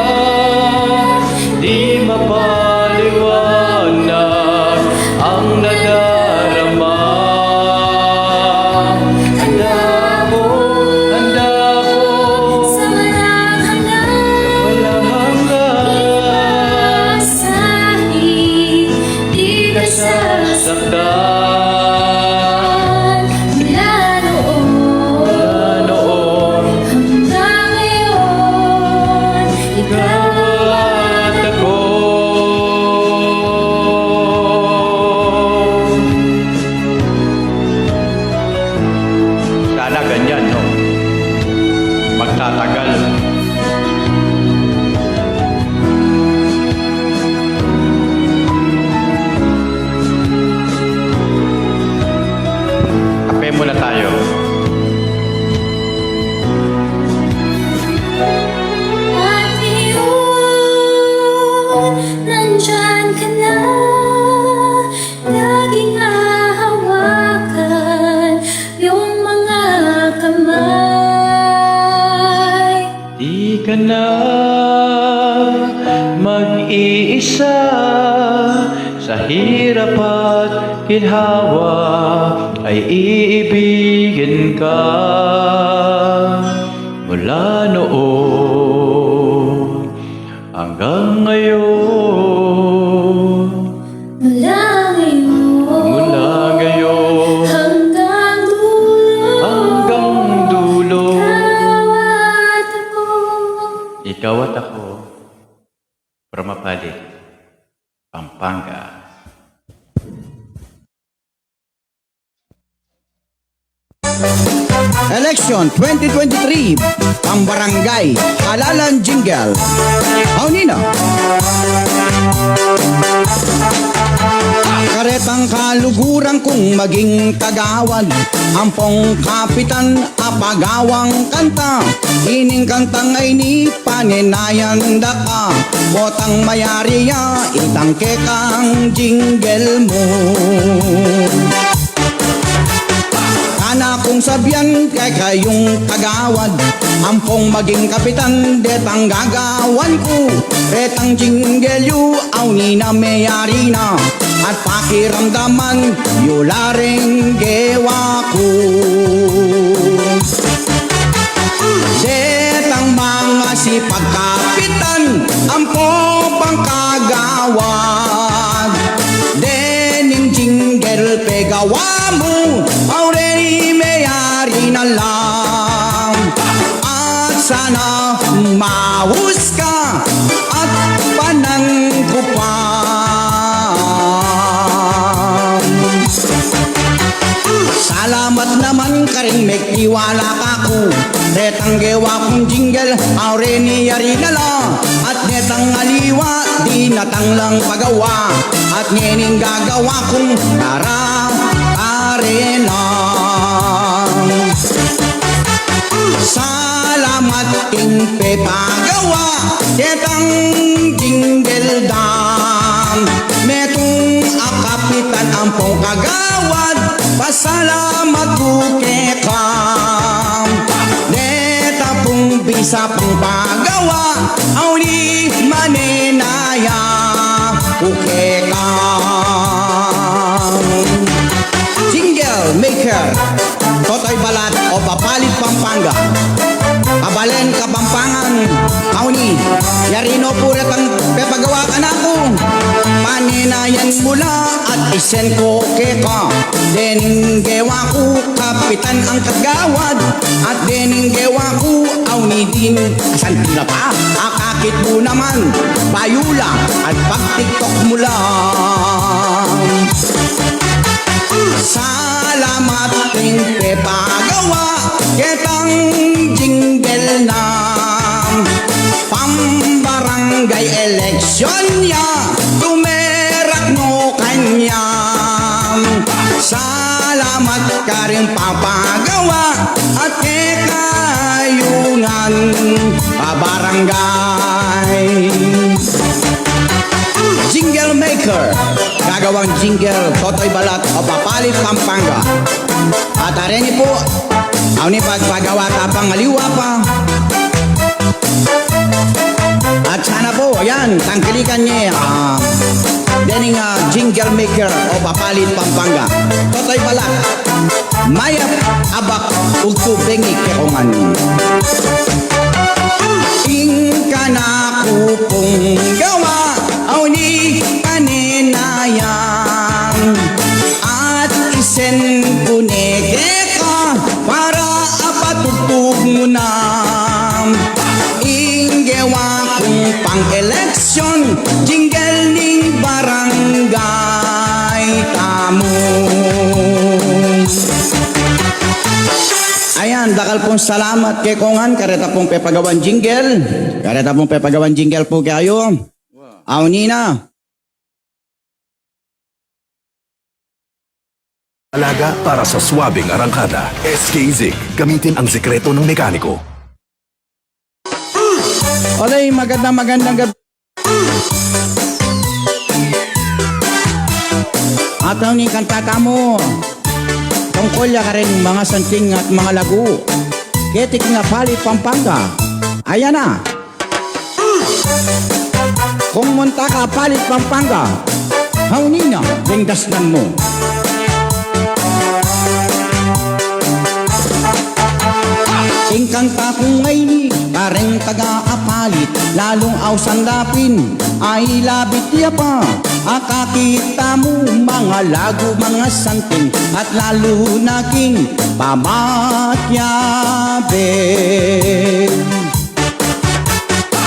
di mapaliwanag ang nadarama. Handa ko, handa ko sa walang hanggan. Walang hanggan. Di ka sasaktan. Mula noon, mula noon hanggang ngayon, ikaw at ako. Sana ganyan, no? Magtatagal. Kape muna tayo. At ngayon, nandyan ka na, laging hahawakan yung mga kamay. Di ka na mag-iisa, sa hirap at ginhawa ay iibigin ka. Mula noon hanggang ngayon. Mula ngayon, mula ngayon hanggang dulo, hanggang dulo, ikaw at ako. Ikaw at ako. From Apalit, Pampanga. Election twenty twenty-three, Pambarangay Halalan Jingle. Awnina. Karetang kaluguran kung maging kagawad, ampong kapitan a pagawang kanta, ining kantang ini panenayan da ka, potang mayari ya itang kekang jingle mu. Kana kung sabian kekayung kagawad, ampong maging kapitan detang gagawan ku, retang jingle yu, awnina meyari na, at pakiramdaman yu la reng gewa ku. Detang mangasipag kapitan, ampong pangkagawad, dening jingle pegawa mu, aureni meyari na lang. At sana maus ka at panangkupan. Salamat naman karing megtiwala kaku, detang gewa kung jingle, aureni yari na la, at detang aliwa, dinatang lang pagawa, at ngening gagawa kung para karelang. Salamat ing pepagawa detang jingle dam. Metung a kapitan ampong kagawad, pasalamat ku keka. Deta pung bisa pung pagawa, auni manenaya ku keka. Jingle maker, Totoy Balat of Apalit, Pampanga. Kabalen, Kapampangan, auni, yari no pu retang pepagawa kanaku. Pane Nayan mu la at isen ku keka, dening gewa ku kapitan angga kagawad, at dening gewa ku awni din asanting la pa. Akakit mu naman, bayu la at pag-TikTok mu la. Salamat king pepagawa ketang jingle na pambarangay eleksyon ya, tumerak no kanya. Salamat karing papagawa at kekayu ngan pabarangay. Jingle maker, gagawang jingle, Totoy Balat of Apalit, Pampanga. At areni pu, awni pagpagawa tapang aliwa pa. At sana pu, ayan, tangkilikan ye, ah, dening, ah, jingle maker of Apalit, Pampanga. Totoy Balat, mayap a bugtu bengi ke kongan. Ing kanaku pung gawa, awni kanena yan. At isen ku ne keka para apatugtug mu na. Ing gewa kung pang-eleksyon, jingle ning barangay tamu. Ayan, dakal pung salamat ke kongan, kareta pung pepagawan jingle. Kareta pung pepagawan jingle pu kayu. Awni na. Alaga para sa suwabing arangkada, S K Zik. Gamitin ang sikreto ng mekaniko. Olay, magandang, magandang gab-, at ang ning kanta tamu, tungkul ya karing mga santing at mga lagu. Keti king Apalit, Pampanga. Ayan na. Kung munta ka Apalit, Pampanga, hawni na ding dasnan mu. Ing kanta kung ngeni, kareng taga Apalit, lalung ausan da pin, ay labit ya pa, akakit tamu, mga lagu, mga santing, at lalu na king pamatyabe.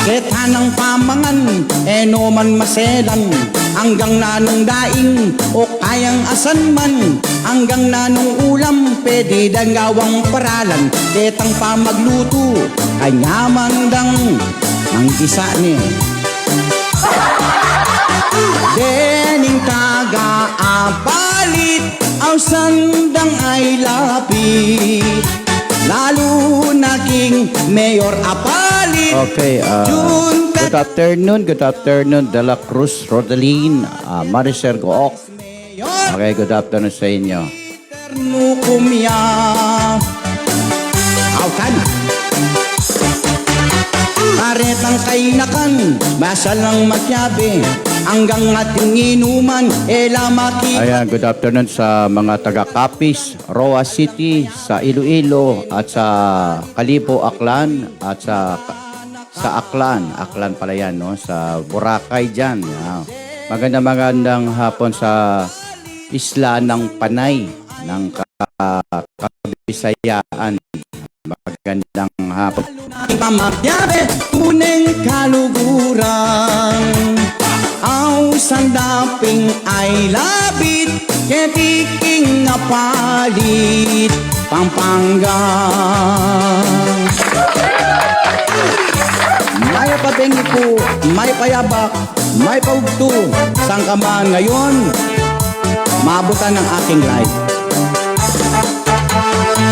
Ketang pamangan, e no man maselan, anggang nanung daing, o kayang asan man, anggang nanung ulam, pwede dang gawang paralan, ketang pamaglutu, kanyaman dang manggisa ne. Dening taga Apalit, ausan dang ay labit. Lalu na king Mayor Apalit. Okay, ah, Jun good afternoon, good afternoon, De La Cruz, Rodelin, ah, Mariser Gook. Mayor. Okay, good afternoon sa inyo. Ternu kumya. Autan. Karetang kainakan, masalang matyabe, anggang ating inuman, e la maki- Ayan, good afternoon sa mga taga Capiz, Roxas City, sa Iloilo, at sa Kalibo, Aklan, at sa, sa Aklan, Aklan pala yan, no? Sa Boracay dyan. Yan. Magandang, magandang hapon sa Isla ng Panay ng ka-, Kabisayaan. Magandang hapon. Pamagyabe, tuneng kaluguran. Ausan da pin ay labit, keti king Apalit, Pampanga. Mayap a bengi pu, mayap a yabak, mayap a bugtu, saan ka man ngayon, mabutan ang aking live.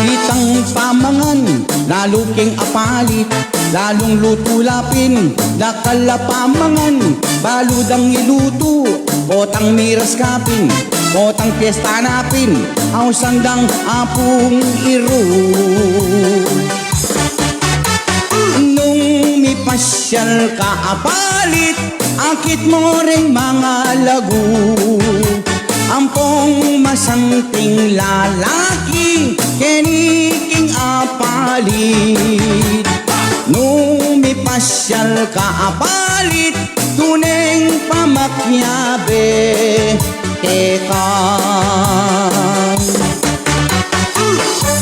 Kitang pamangan, lalu king Apalit, lalung lutu la pin, dakal a pamangan, balu dang ilutu, potang miras ka pin, potang piesta na pin, ausan dang apung iru. Nung mipasyal ka Apalit, akit mo ring mga lagu, ampong masanting lalaki, keni king Apalit. Nung Pasyal ka, Apalit, tuneng pamakiabe keka.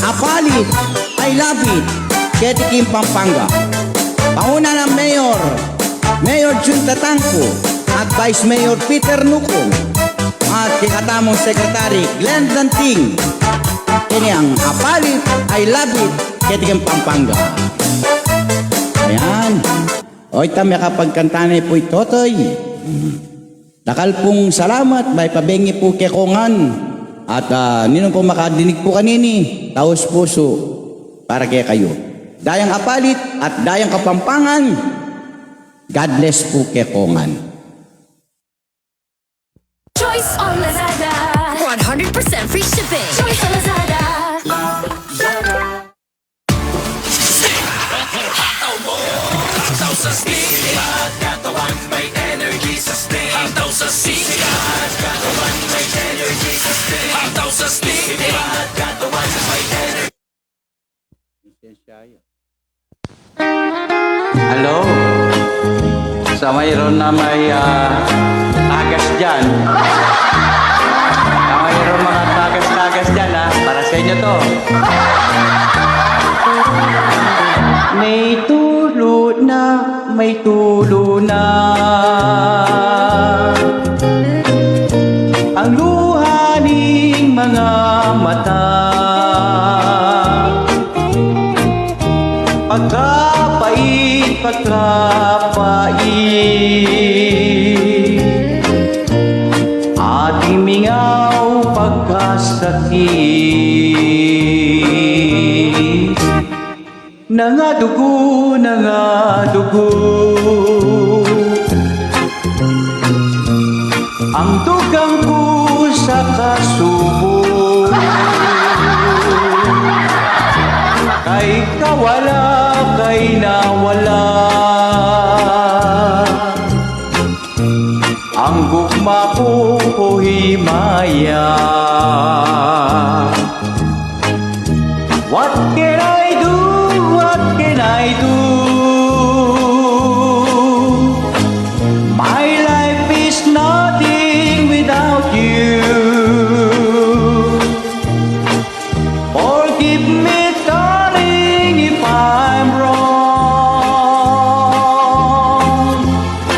Apalit, I love it, keti king Pampanga. Pauna nang Mayor, Mayor Jun Tatangco, at Vice Mayor Peter Nucong, at kekatamung Secretary Glenn Danting. Ini ang Apalit, I love it, keti king Pampanga. Ayan. O, ita, makapagkanta ne pu i Totoy. Dakal pung salamat, bai pabengi pu kekongan. At, ah, ninung pung makadinig pu kanini, taus pusu para kekayu. Dayang Apalit at dayang Kapampangan, God bless pu kekongan. Choice on Lazada. One hundred percent free shipping. Choice on Lazada. Hataw sa Stick. Katawan may energy sa Stick. Hataw sa Stick. Katawan may energy sa Stick. Hataw sa Stick. Katawan may energy. Hello? Sa mayroon na may, ah, tagas dyan. Sa mayroon mga tagas-tagas dyan, ha? Para sa inyo to. May tulo na, may tulo na ang luha ning mga mata. Pagkapait, pagkapait, ating mingaw pagkasakit. Nangadugo, nangadugo ang dugang ku sa kasubo. Kay kawala, kay nawala ang gugma ku, o himaya. What can I do? What can I do? My life is nothing without you. Forgive me, darling, if I'm wrong.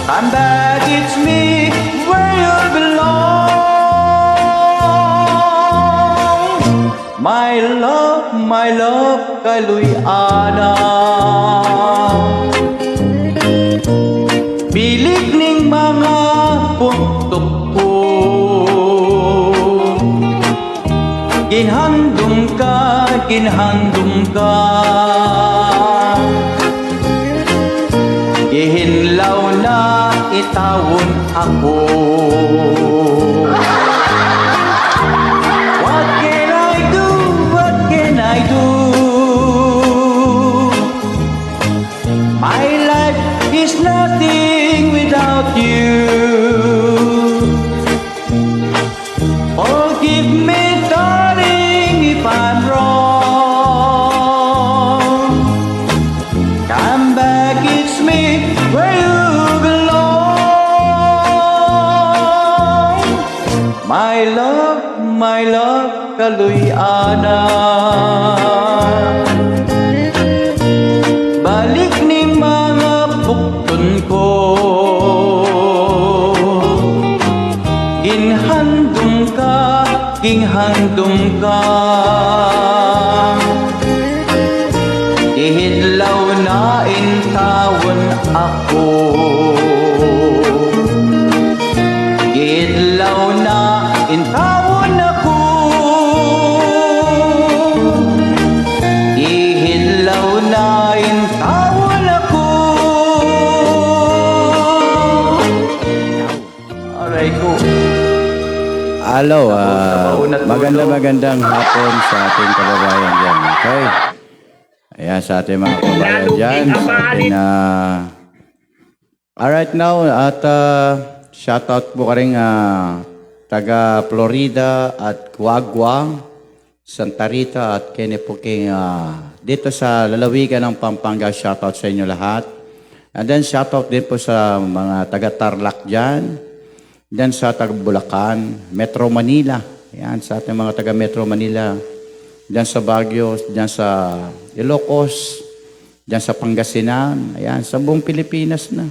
Come back, it's me, where you belong. My love, my love, kaluy-anan. Bilik ning mga buktuk ku. Ginhandum ka, ginhandum ka. Ihinlaw na, itawon aku. What can I do? What can I do? My life is nothing without you. Forgive me, darling, if I'm wrong. Come back, it's me, where you belong. My love, my love, kaluy-anan. Balik ning mga buktun ku. Ginhandum ka, ginhandum ka. Ihidlaw na, intawon aku. Ihidlaw na, intawon aku. Ihidlaw na, intawon aku. Aray ko. Hello, ah, magandang, magandang hapon sa ating kababayan dyan. Okay? Ayan, sa ating mga kababayan dyan, sa ating, ah, alright now, at, ah, shoutout po karing, ah, taga Florida at Guagua, Santa Rita at kene po king, ah, dito sa lalawigan ng Pampanga, shoutout sa inyo lahat. And then, shout out din po sa mga taga Tarlac dyan, dyan sa taga Bulacan, Metro Manila. Yan, sa ating mga taga Metro Manila, dyan sa Baguio, dyan sa Ilocos, dyan sa Pangasinan, ayan, sa buong Pilipinas na.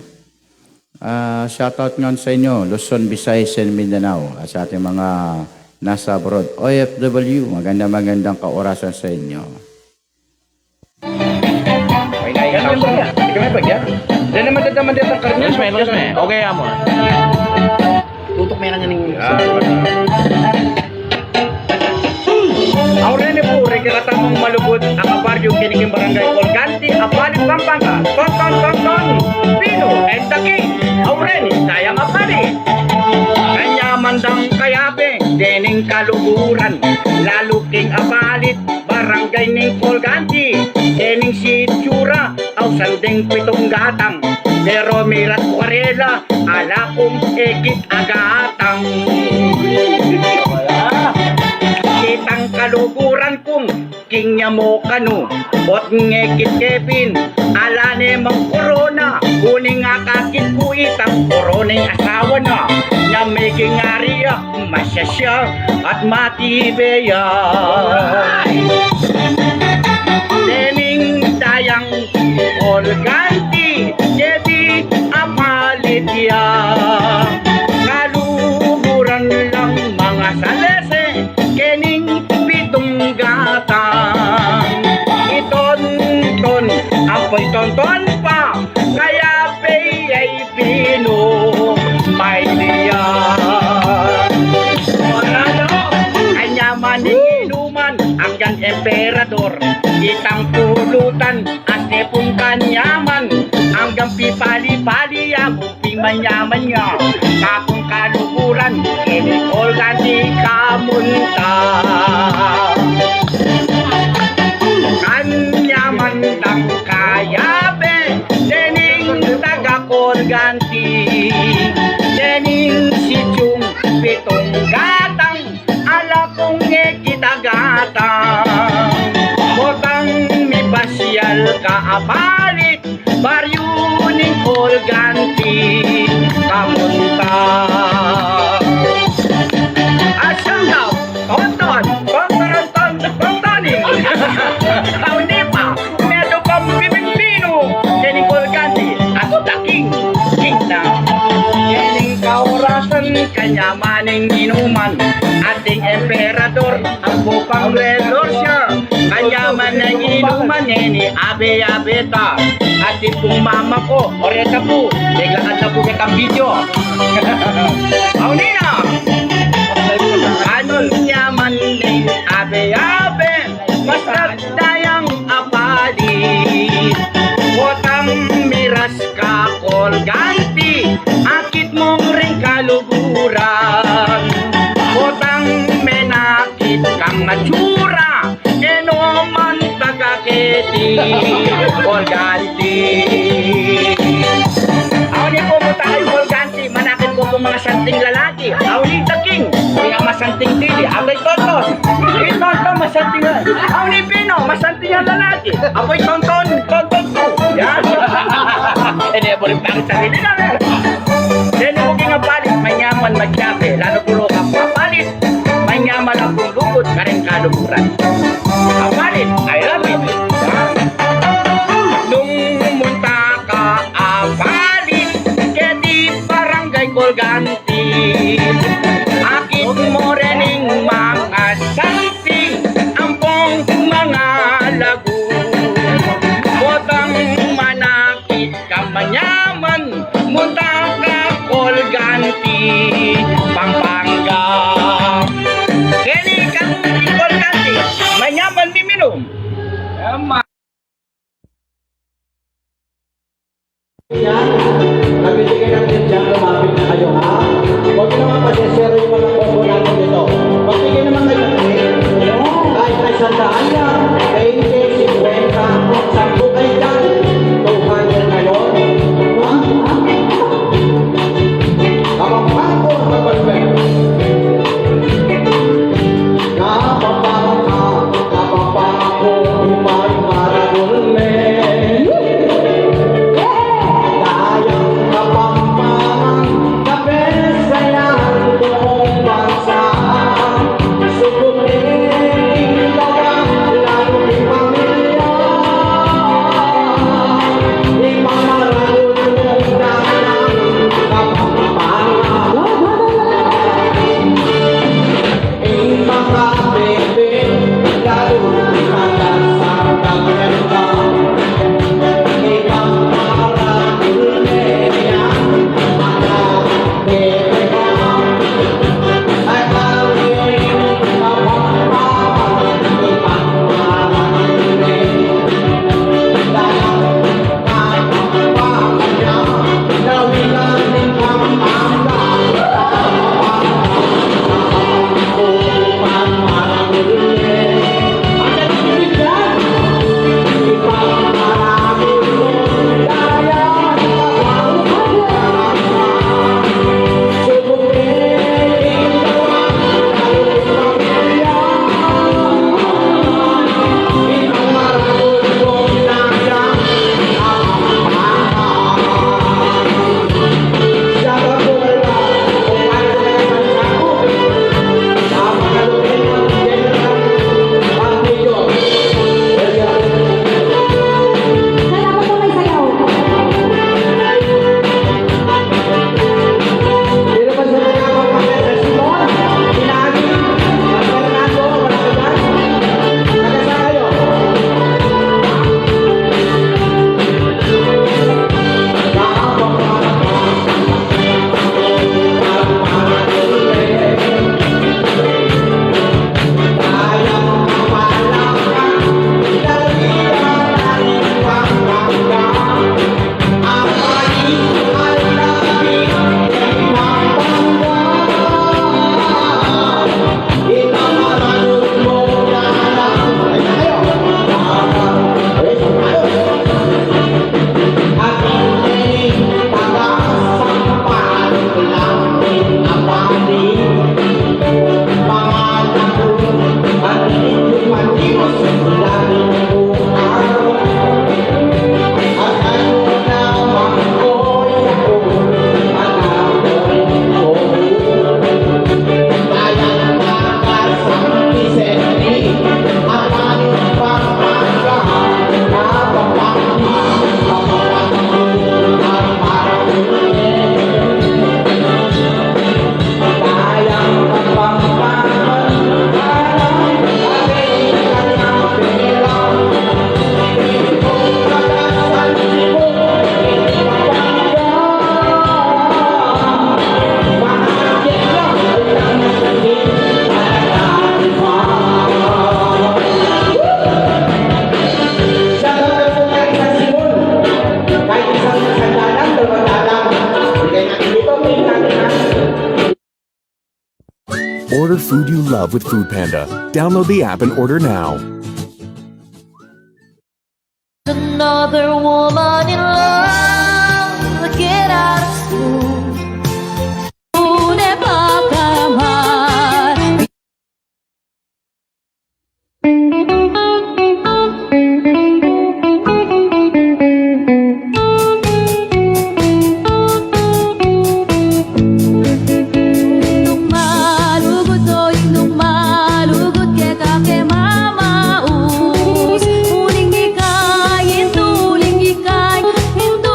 Ah, shout out ngan sa inyo, Luzon, Visayas, and Mindanao, at sa ating mga nasa abroad, O F W, magandang, magandang kaorasan sa inyo. May naiiyak ako. Ikaw may bagya? Diyan naman, diyan naman, diyan ang karne. Yes, may, yes, may. Okay, amo. Tutok may kanya ning... Yan. Aurene pu, rikiratamung malugud a kabaryu keni king Barangay Colgante, Apalit, Pampanga. Tonton, Tonton Pino and the King. Aurene, dayang Apalit. Kanyaman dang kayabe dening kaluguran, lalu king Apalit, barangay ning Colgante, dening itsura, ausan deng pitung gatang, pero mirat kwarela, ala kung ekit a gatang. Kitang kaluguran kung King Yamo kanu, ot ngekit Kevin, ala ne mang korona, kuning akakit ku itang korona ing asawa na, nya meging ari ya, masya sya, at matibe ya. Dening dayang Colgante, keti Apalit ya, kaluguran lang mangasalese, kening pitung gatang. I Tonton, ampo i Tonton pa, kayabe ya i Pino, may liya. Manalo, kanyaman ning inuman, anggang emperador, itang pulutan, at epun kanyaman, anggang pipali-pali ya, Pimanyaman ya, kapung kaluguran, ini Colgante kamunta. Kanyaman dang kayabe, dening taga Colgante, dening sityung pitung gatang, ala kung ekit a gatang. Potang mipasyal ka Apalit, baryu ning Colgante kamunta. Asya na, Tonton, Tonton, Tonton, Tontoning. Auni pa, meto pang pipipinu, kening Colgante, aku taking, king na. Kening kaorasan, kanyaman ning inuman, ating emperador, ampo pang Red Horse ya. Kanyaman ning inuman, ini abe-abe ta. Atin pung mama ku, oreta pu, deng lakat na pu ketang video. Auni na. Kanyaman ning abe-abe, basta dayang Apalit. Potang miras ka Colgante, akit mu ring kaluguran. Potang menakit kang atsura, e no man taga keti Colgante. Auni pu, potang Colgante, manakit pu kung masanting lalaki. Auni taking, kaya masanting dili. Abay Tonton. I Tonton masanting. Auni Pino, masanting a lalaki. Abay Tonton, Tonton ku. Yan. E, di, buri pang sarili na, e. Deni mu king Apalit, manyaman magyabe, lalu ku ro ka Apalit. Manyaman ampong lugud kareng kaluguran. Apalit, I love it. Nung munta ka Apalit, keti Barangay Colgante, akit mu rening manga santing ampong manga lagu. Potang manakit ka manyaman, munta ka Colgante, Pampanga. Keni kang Colgante, manyaman miminum. Yan. Nagbibigay ng tip dyan, lumapit na kayo, ha? Order food you love with Food Panda. Download the app and order now. Another woman in love, get out of school. Una pa kamar. Nung malugud o, nung malugud keka, keng mamaus. Uling ikay, indu uling ikay, indu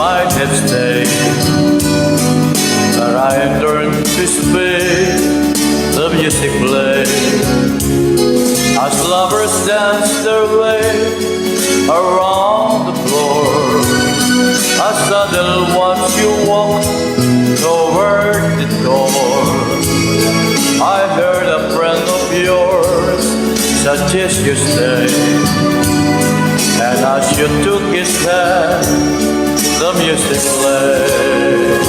I had stayed, but I turned to speak. The music played as lovers dance their way around the floor. I suddenly watched you walk toward the door. I heard a friend of yours suggest you stay, and as you took his hand, the music played.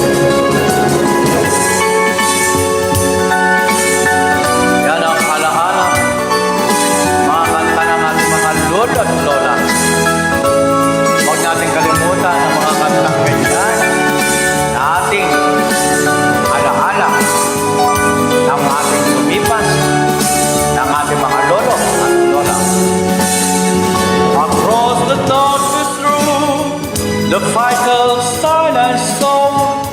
Yan ang alaala, mga kanta ng ating mga lolo at lola. Huwag nating kalimutan ang mga kantang ganyan na ating alaala ng ating lumipas, ng ating mga lolo at lola. Across the darkness room, the vital silence sound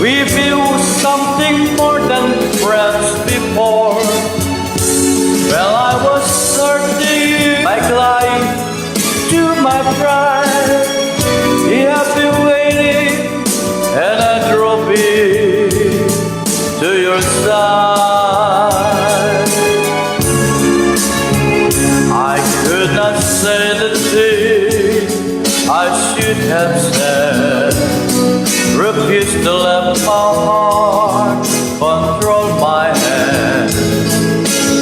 reveals something more than friends before. Well, I was searching my life to my pride. He had been waiting, and I drove in to your side. I could not say the thing I should have said. Refused to let my heart control my hand.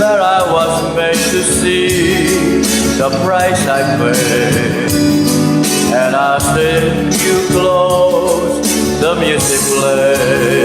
But I was made to see the price I paid. And as you close, the music plays.